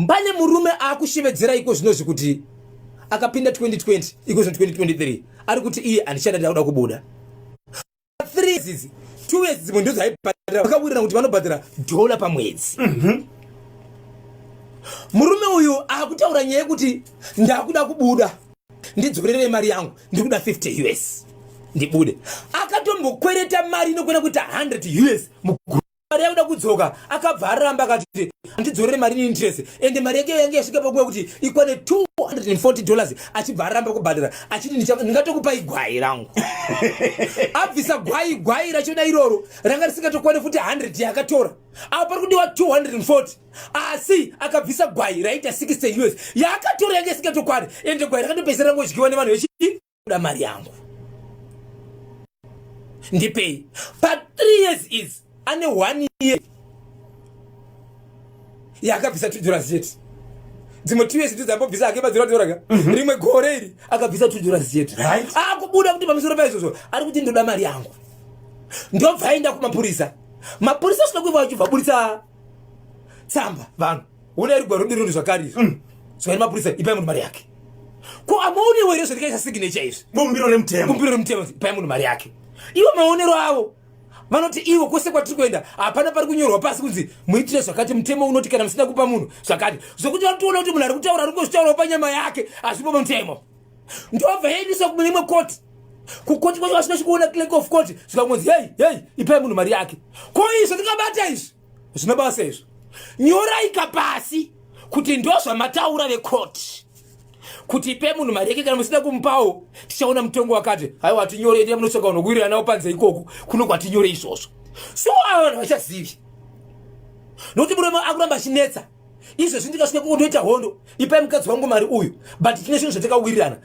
Pane murume akushevedzera iko zvinozvi kuti akapinda 2020, iko zvino 2023 ari kuti iye handichada, ndakuda kubuda. 3 years idzi, 2 years dzimwe ndo dzaibhadhara, vakawirirana kuti vanobhadhara dhola pamwedzi. Murume uyu akutaura nyaya yekuti ndakuda kubuda, ndidzorerei mari yangu, ndiri kuda 50 US ndibude. Akatombokwereta mari inokwana kuita 100 US. Mari yakuda kudzoka, akabva aramba, akati handidzorere mari neinterest. Ende mari yake yange yasvika pakuva kuti ikwane $240, achibva aramba kubhadhara achiti ndingatokupai gwai rangu. Abvisa gwai, gwai rachona iroro ranga risingatokwane futi 100 yaakatora. Apo pari kudiwa 240, asi akabvisa gwai raita 60 US yaakatora, yange isingatokwane. Ende gwai rakatopedzisira rangodyiwa nevanhu vechida. Mari yangu ndipei. Pa3 years idzi ane 1 year yaakabvisa $2 chete. Dzimwe 2 years ndidzambobvisa hake madzira. Rimwe gore iri akabvisa $2 chete. Akubuda kuti pamusoro paizvozvo ari kuti ndoda mari yangu. Ndobva aenda kumapurisa. Mapurisa asina kuiva, achibva aburitsa tsamba. Vanhu unai rugwaro rudirori zvakare izvi. Zvakaita mapurisa, ipai munhu mari yake. Ko amaonewo here zvandikaisa signature izvi? Bumbiro remutemo. Bumbiro remutemo, ipai munhu mari yake. Ivo maonero avo vanoti ivo kwose kwatiri kuenda hapana pari kunyorwa pasi kunzi muitire zvakati, mutemo unoti kana musina kupa munhu zvakati, zvokuti vanotoona kuti munhu ari kutaura ari kungozvitaurawo panyama yake, hazvipo mutemo. Ndobva yaendeswa kune imwe koti. Kukoti kwacho vasina chikuona clerk of court, zvikangonzi, "Hei, hei, ipai munhu mari yake." Ko izvo ndingabata izvi zvino basa izvo, nyorai kapasi kuti ndo zvamataura vekoti kuti ipe munhu mari yake, kana musina kumupawo tichaona mutongo wakati. Haiwa, tinyore, endai munotsvaka unokuwirirana nawo panze ikoko kuno kwatinyore izvozvo. So ava vanhu vachazivi nokuti murume akuramba achinetsa izvezvi. Ndikasvika koko ndoita hondo, ipai mukadzi wangu mari uyu, but tine zvinhu zvatakawirirana.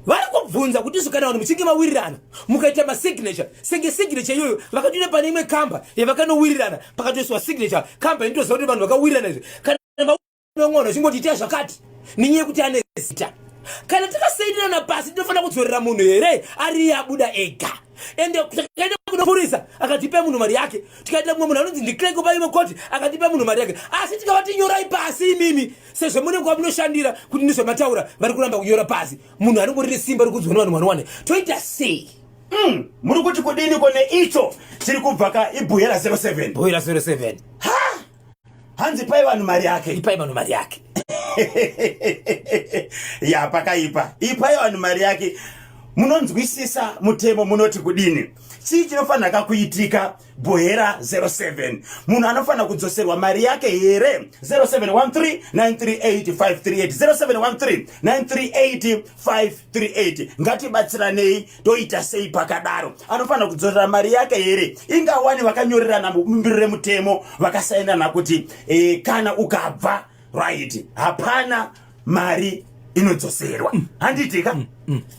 Vari kubvunza kuti izvo kana vanhu muchinge mawirirana mukaita masignature, senge signature iyoyo vakatoita pane imwe kamba yavakanowirirana, pakatoiswa signature, kamba inotoziva kuti vanhu vakawirirana izvi. Kana vamwe vachingoti itai zvakati nenyaya yekuti ane zita, kana takasainirana pasi, tinofanira kudzorera munhu here ari iye abuda ega? Ende takaenda kunopurisa, akati ipai munhu mari yake. Tikaenda mumwe munhu anonzi ndiclerk paimwe koti, akati ipai munhu mari yake. Asi tikavati nyorai pasi imimi sezvo mune kwamunoshandira kuti ndizvamataura, vari kuramba kunyora pasi. Munhu anongori nesimba rikudzwa nevanhu mwanwane, toita sei? Muri kuti kudiniko neicho chiri kubva ka iBuhera 07? Buhera 07. Hanzi pai vanhu mari yake. Ipai vanhu mari yake. Ya, pakaipa. Ipai vanhu mari yake. Munonzwisisa mutemo munoti kudini? Chii chinofanira kakuitika? Buhera 07, munhu anofanira kudzoserwa mari yake here? 0713 938 538, 0713 938 538. Ngatibatsiranei, toita sei pakadaro? Anofanira kudzorera mari yake here? Ingawani vakanyorerana mubumbiro remutemo, vakasainana kuti kana ukabva, right, hapana mari inodzoserwa, handiti ka?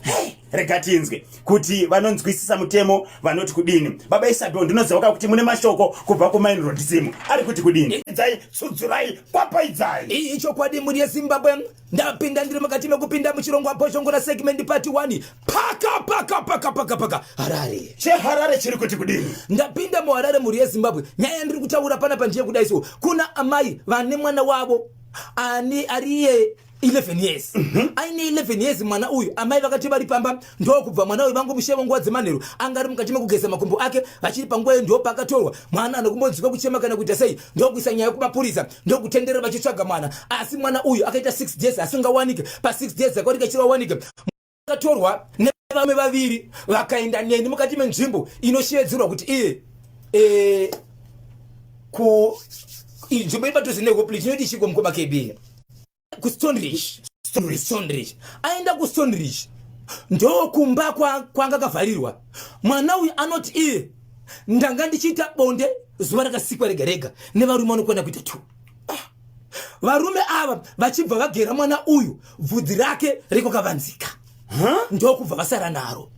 Hey, rega tinzwe kuti vanonzwisisa mutemo vanoti kudini. Baba Isabel, ndinoziva kuti mune mashoko kubva kumainrodisimu ari kuti kudini. Idzai, tsudzurai, kwapaidzai. Iyi ichokwadi, mhuri yeZimbabwe. Ndapinda, ndiri mukati mekupinda muchirongwa Bhozhongora segment part 1. Paka paka paka paka paka Harare. Cheharare chiri kuti kudini? Ndapinda muHarare, mhuri yeZimbabwe. Nyaya yandiri kutaura panapa ndiye kudai so: kuna amai vane mwana wavo ani ariye 11 years. Aine 11 years mwana uyu. Amai vakati vari pamba, ndokubva mwana uyu vangomushevo nguva dzemanheru, anga ari mukati mekugeza makumbo ake. Vachiri panguva iyo ndopaakatorwa mwana, anokumbonzwika kuchema kana kuita sei, ndokuisa nyaya kumapurisa, ndokutenderera vachitsvaga mwana. Asi mwana uyu akaita 6 days asingawanike. Pa6 days akawanika, chivawanike, akatorwa nevamwe vaviri, vakaenda neni mukati menzvimbo inoshevedzerwa kuti iye ku nzvimbo iri padhuze neHopley, chinoti chiko mukoma KB, kuStoneridge. Stoneridge, aenda kuStoneridge, ndokumba kwanga kavharirwa mwana uyu. Anoti iye ndanga ndichiita bonde zuva rakasikwa rega rega nevarume vanokwana kuita two. Ah, varume ava vachibva vagera mwana uyu bvudzi rake rekwakavanzika, ndokubva vasara naro.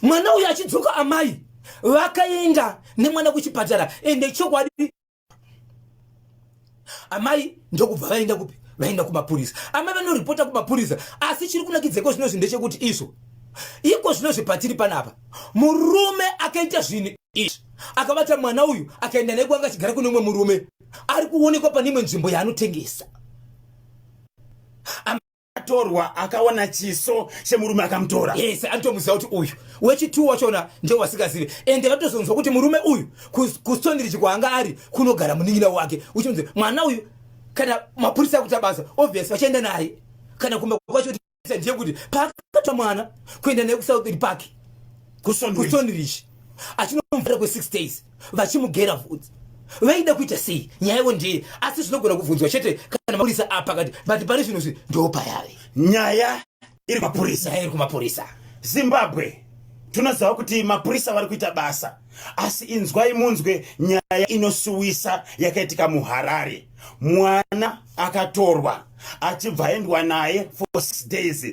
Mwana uyu achidzoka, amai vakaenda nemwana kuchipatara. Ende chokwadi amai ndokubva vaenda kupi? Vaenda kumapurisa. Amai vanoripota kumapurisa. Asi chiri kunakidzeko zvinozvi ndechekuti izvo iko zvinozvi patiri panapa, murume akaita zvinhu izvi. Akabata mwana uyu, akaenda naye kwanga achigara kune umwe murume ari kuonekwa pane imwe nzvimbo yaanotengesa. Atorwa, akaona chiso chemurume akamutora. Yes, anotomuziva kuti uyu wechi2 wachona ndio wasingazivi. Ende vatozonzwa kuti murume uyu kuStoneridge kwaanga ari kunogara munin'ina wake. Uchinzi mwana uyu, kana mapurisa akuita basa, obvious vachaenda naye kana kumba kwacho. Ndiye kuti paakatwa mwana kuenda naye kuSouth Park, kuStoneridge, achinomuvhara kwe6 days, vachimugera vhudzi, vaida kuita sei? Nyaya ndiye, asi zvinogona kubvunzwa chete kana mapurisa apa kati, but pane zvinhu zvi ndopayave. Nyaya iri mapurisa. Nyaya iri kumapurisa. Zimbabwe, tinoziva kuti mapurisa vari kuita basa, asi inzwai munzwe nyaya inosuwisa yakaitika muHarare. Mwana akatorwa, achibva aendwa naye for 6 days,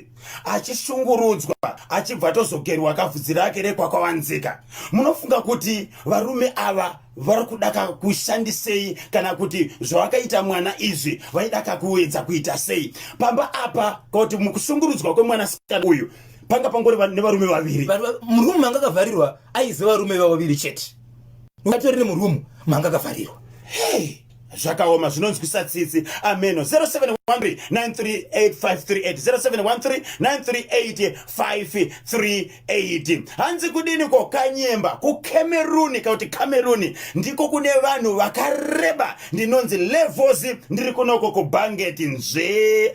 achishungurudzwa, achibva atozogerwa kavhudzi rake rekwakawanzika. Munofunga kuti varume ava vari kudaka kushandisei, kana kuti zvavakaita mwana izvi vaidaka kuedza kuita sei pamba apa? Kuti mukushungurudzwa kwemwanasikana uyu panga pangori nevarume vaviri. Murumu manga akavharirwa aiziva varume vavaviri chete, atori nemurumu manga akavharirwa. Hey, zvakaoma, zvinonzwisa tsitsi. Ameno 0713 938538, 0713 938538. Hanzi kudini ko kanyemba kuCameroon, kauti Cameroon ndiko kune vanhu vakareba. Ndinonzi Levels, ndiri kunoko kuBhangeti. Nzvee,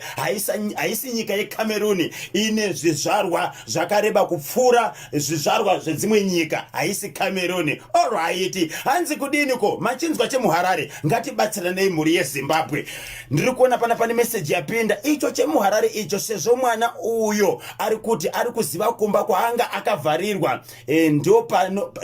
haisi nyika yeCameroon ine zvizvarwa zvakareba kupfuura zvizvarwa zvedzimwe nyika, haisi Cameroon. Alright, hanzi kudini ko machinzwa chemuHarare? Ngatibatsiranei, mhuri yeZimbabwe. Ndiri kuona pana pane meseji yapinda, icho chemuHarare icho. Sezvo mwana uyo ari kuti ari kuziva kumba kwaanga akavharirwa,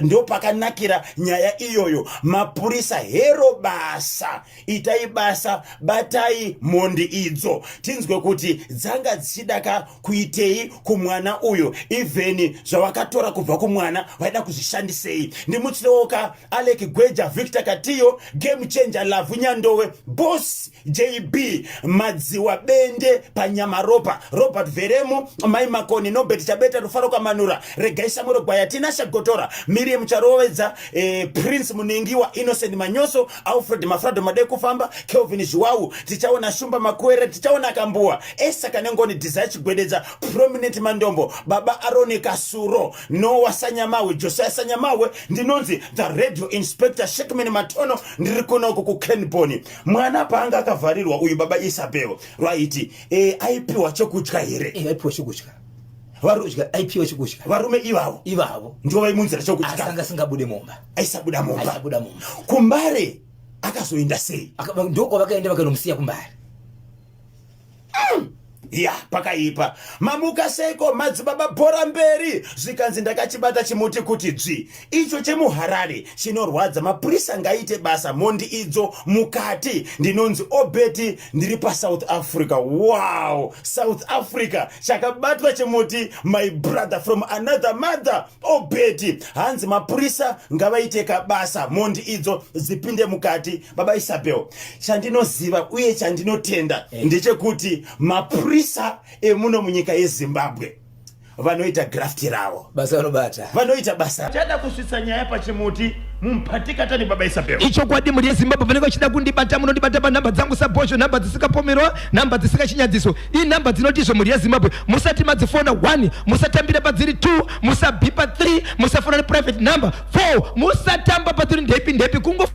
ndo pakanakira nyaya iyoyo. Mapurisa, hero basa, itai basa, batai mhondi idzo, tinzwe kuti dzanga dzichidaka kuitei kumwana uyo. Even zvavakatora kubva kumwana vaida kuzvishandisei? Ndimutsirewoka Alec Gweja, Victor Katiyo, Game Changer, Lavhu Nyandowe, Boss JB Madziwa, Bende Panyamaropa, Robert Veremo, Mai Makoni, Nobert Chabeta, Rufaro Kamanura, Regai Samuel Gwaya, Tinasha Gotora, Miriam Charovedza, Prince Munengiwa, Innocent Manyoso, Alfred Mafrado Madekufamba, Kelvin Zhuwau, tichaona Shumba Makwere, tichaona Kambuwa Esa Kanengoni, Desire Chigwededza, Prominent Mandombo, Baba Aroni Kasuro, Noah Sanyamawe, Josiah Sanyamawe. Ndinonzi the Radio Inspector Shekman Matono, ndiri kunoko kuCanbon. Mwana paanga akavharirwa uyu, baba Isabel, right, aipiwa chekudya here? Aipiwa chekudya. Aipiwa chekudya. Varume ivavo? Ivavo. Ndivo vaimunzira chekudya? Asanga asingabude mumba. Aisabuda mumba? Aisabuda mumba. Kumbare akazoenda sei? Ndokwavakaenda, vakanomusiya kuMbare. Ya, pakaipa. Mamuka seko madzibaba bhora mberi? Zvikanzi ndakachibata chimuti kuti dzvi. Icho chemuHarare chinorwadza, mapurisa ngaite basa, mhondi idzo mukati. Ndinonzi Obeti, ndiri paSouth Africa. Wow, South Africa, chakabatwa chimuti. My brother from another mother, Obeti. Hanzi mapurisa ngavaite kabasa, mhondi idzo dzipinde mukati. Baba Isabel, chandinoziva uye chandinotenda ndechekuti mapurisa emuno munyika yeZimbabwe vanoita graft ravo. Basa vanobata. Vanoita basa. Chada kusvitsa nyaya pachimuti mumpatikatani, baba Isabel. Ichokwadi, mhuri yeZimbabwe, vanenge vachida kundibata, munondibata panhamba dzangu sabhozho, nhamba dzisikapomerwa, nhamba dzisingachinyadziswa. Inhamba dzinoti izvo, mhuri yeZimbabwe, musati madzifona 1 musatambira padziri, 2 musabhipa, 3 musafona neprivate number, 4 musatamba padziri ndepi ndepi kungo.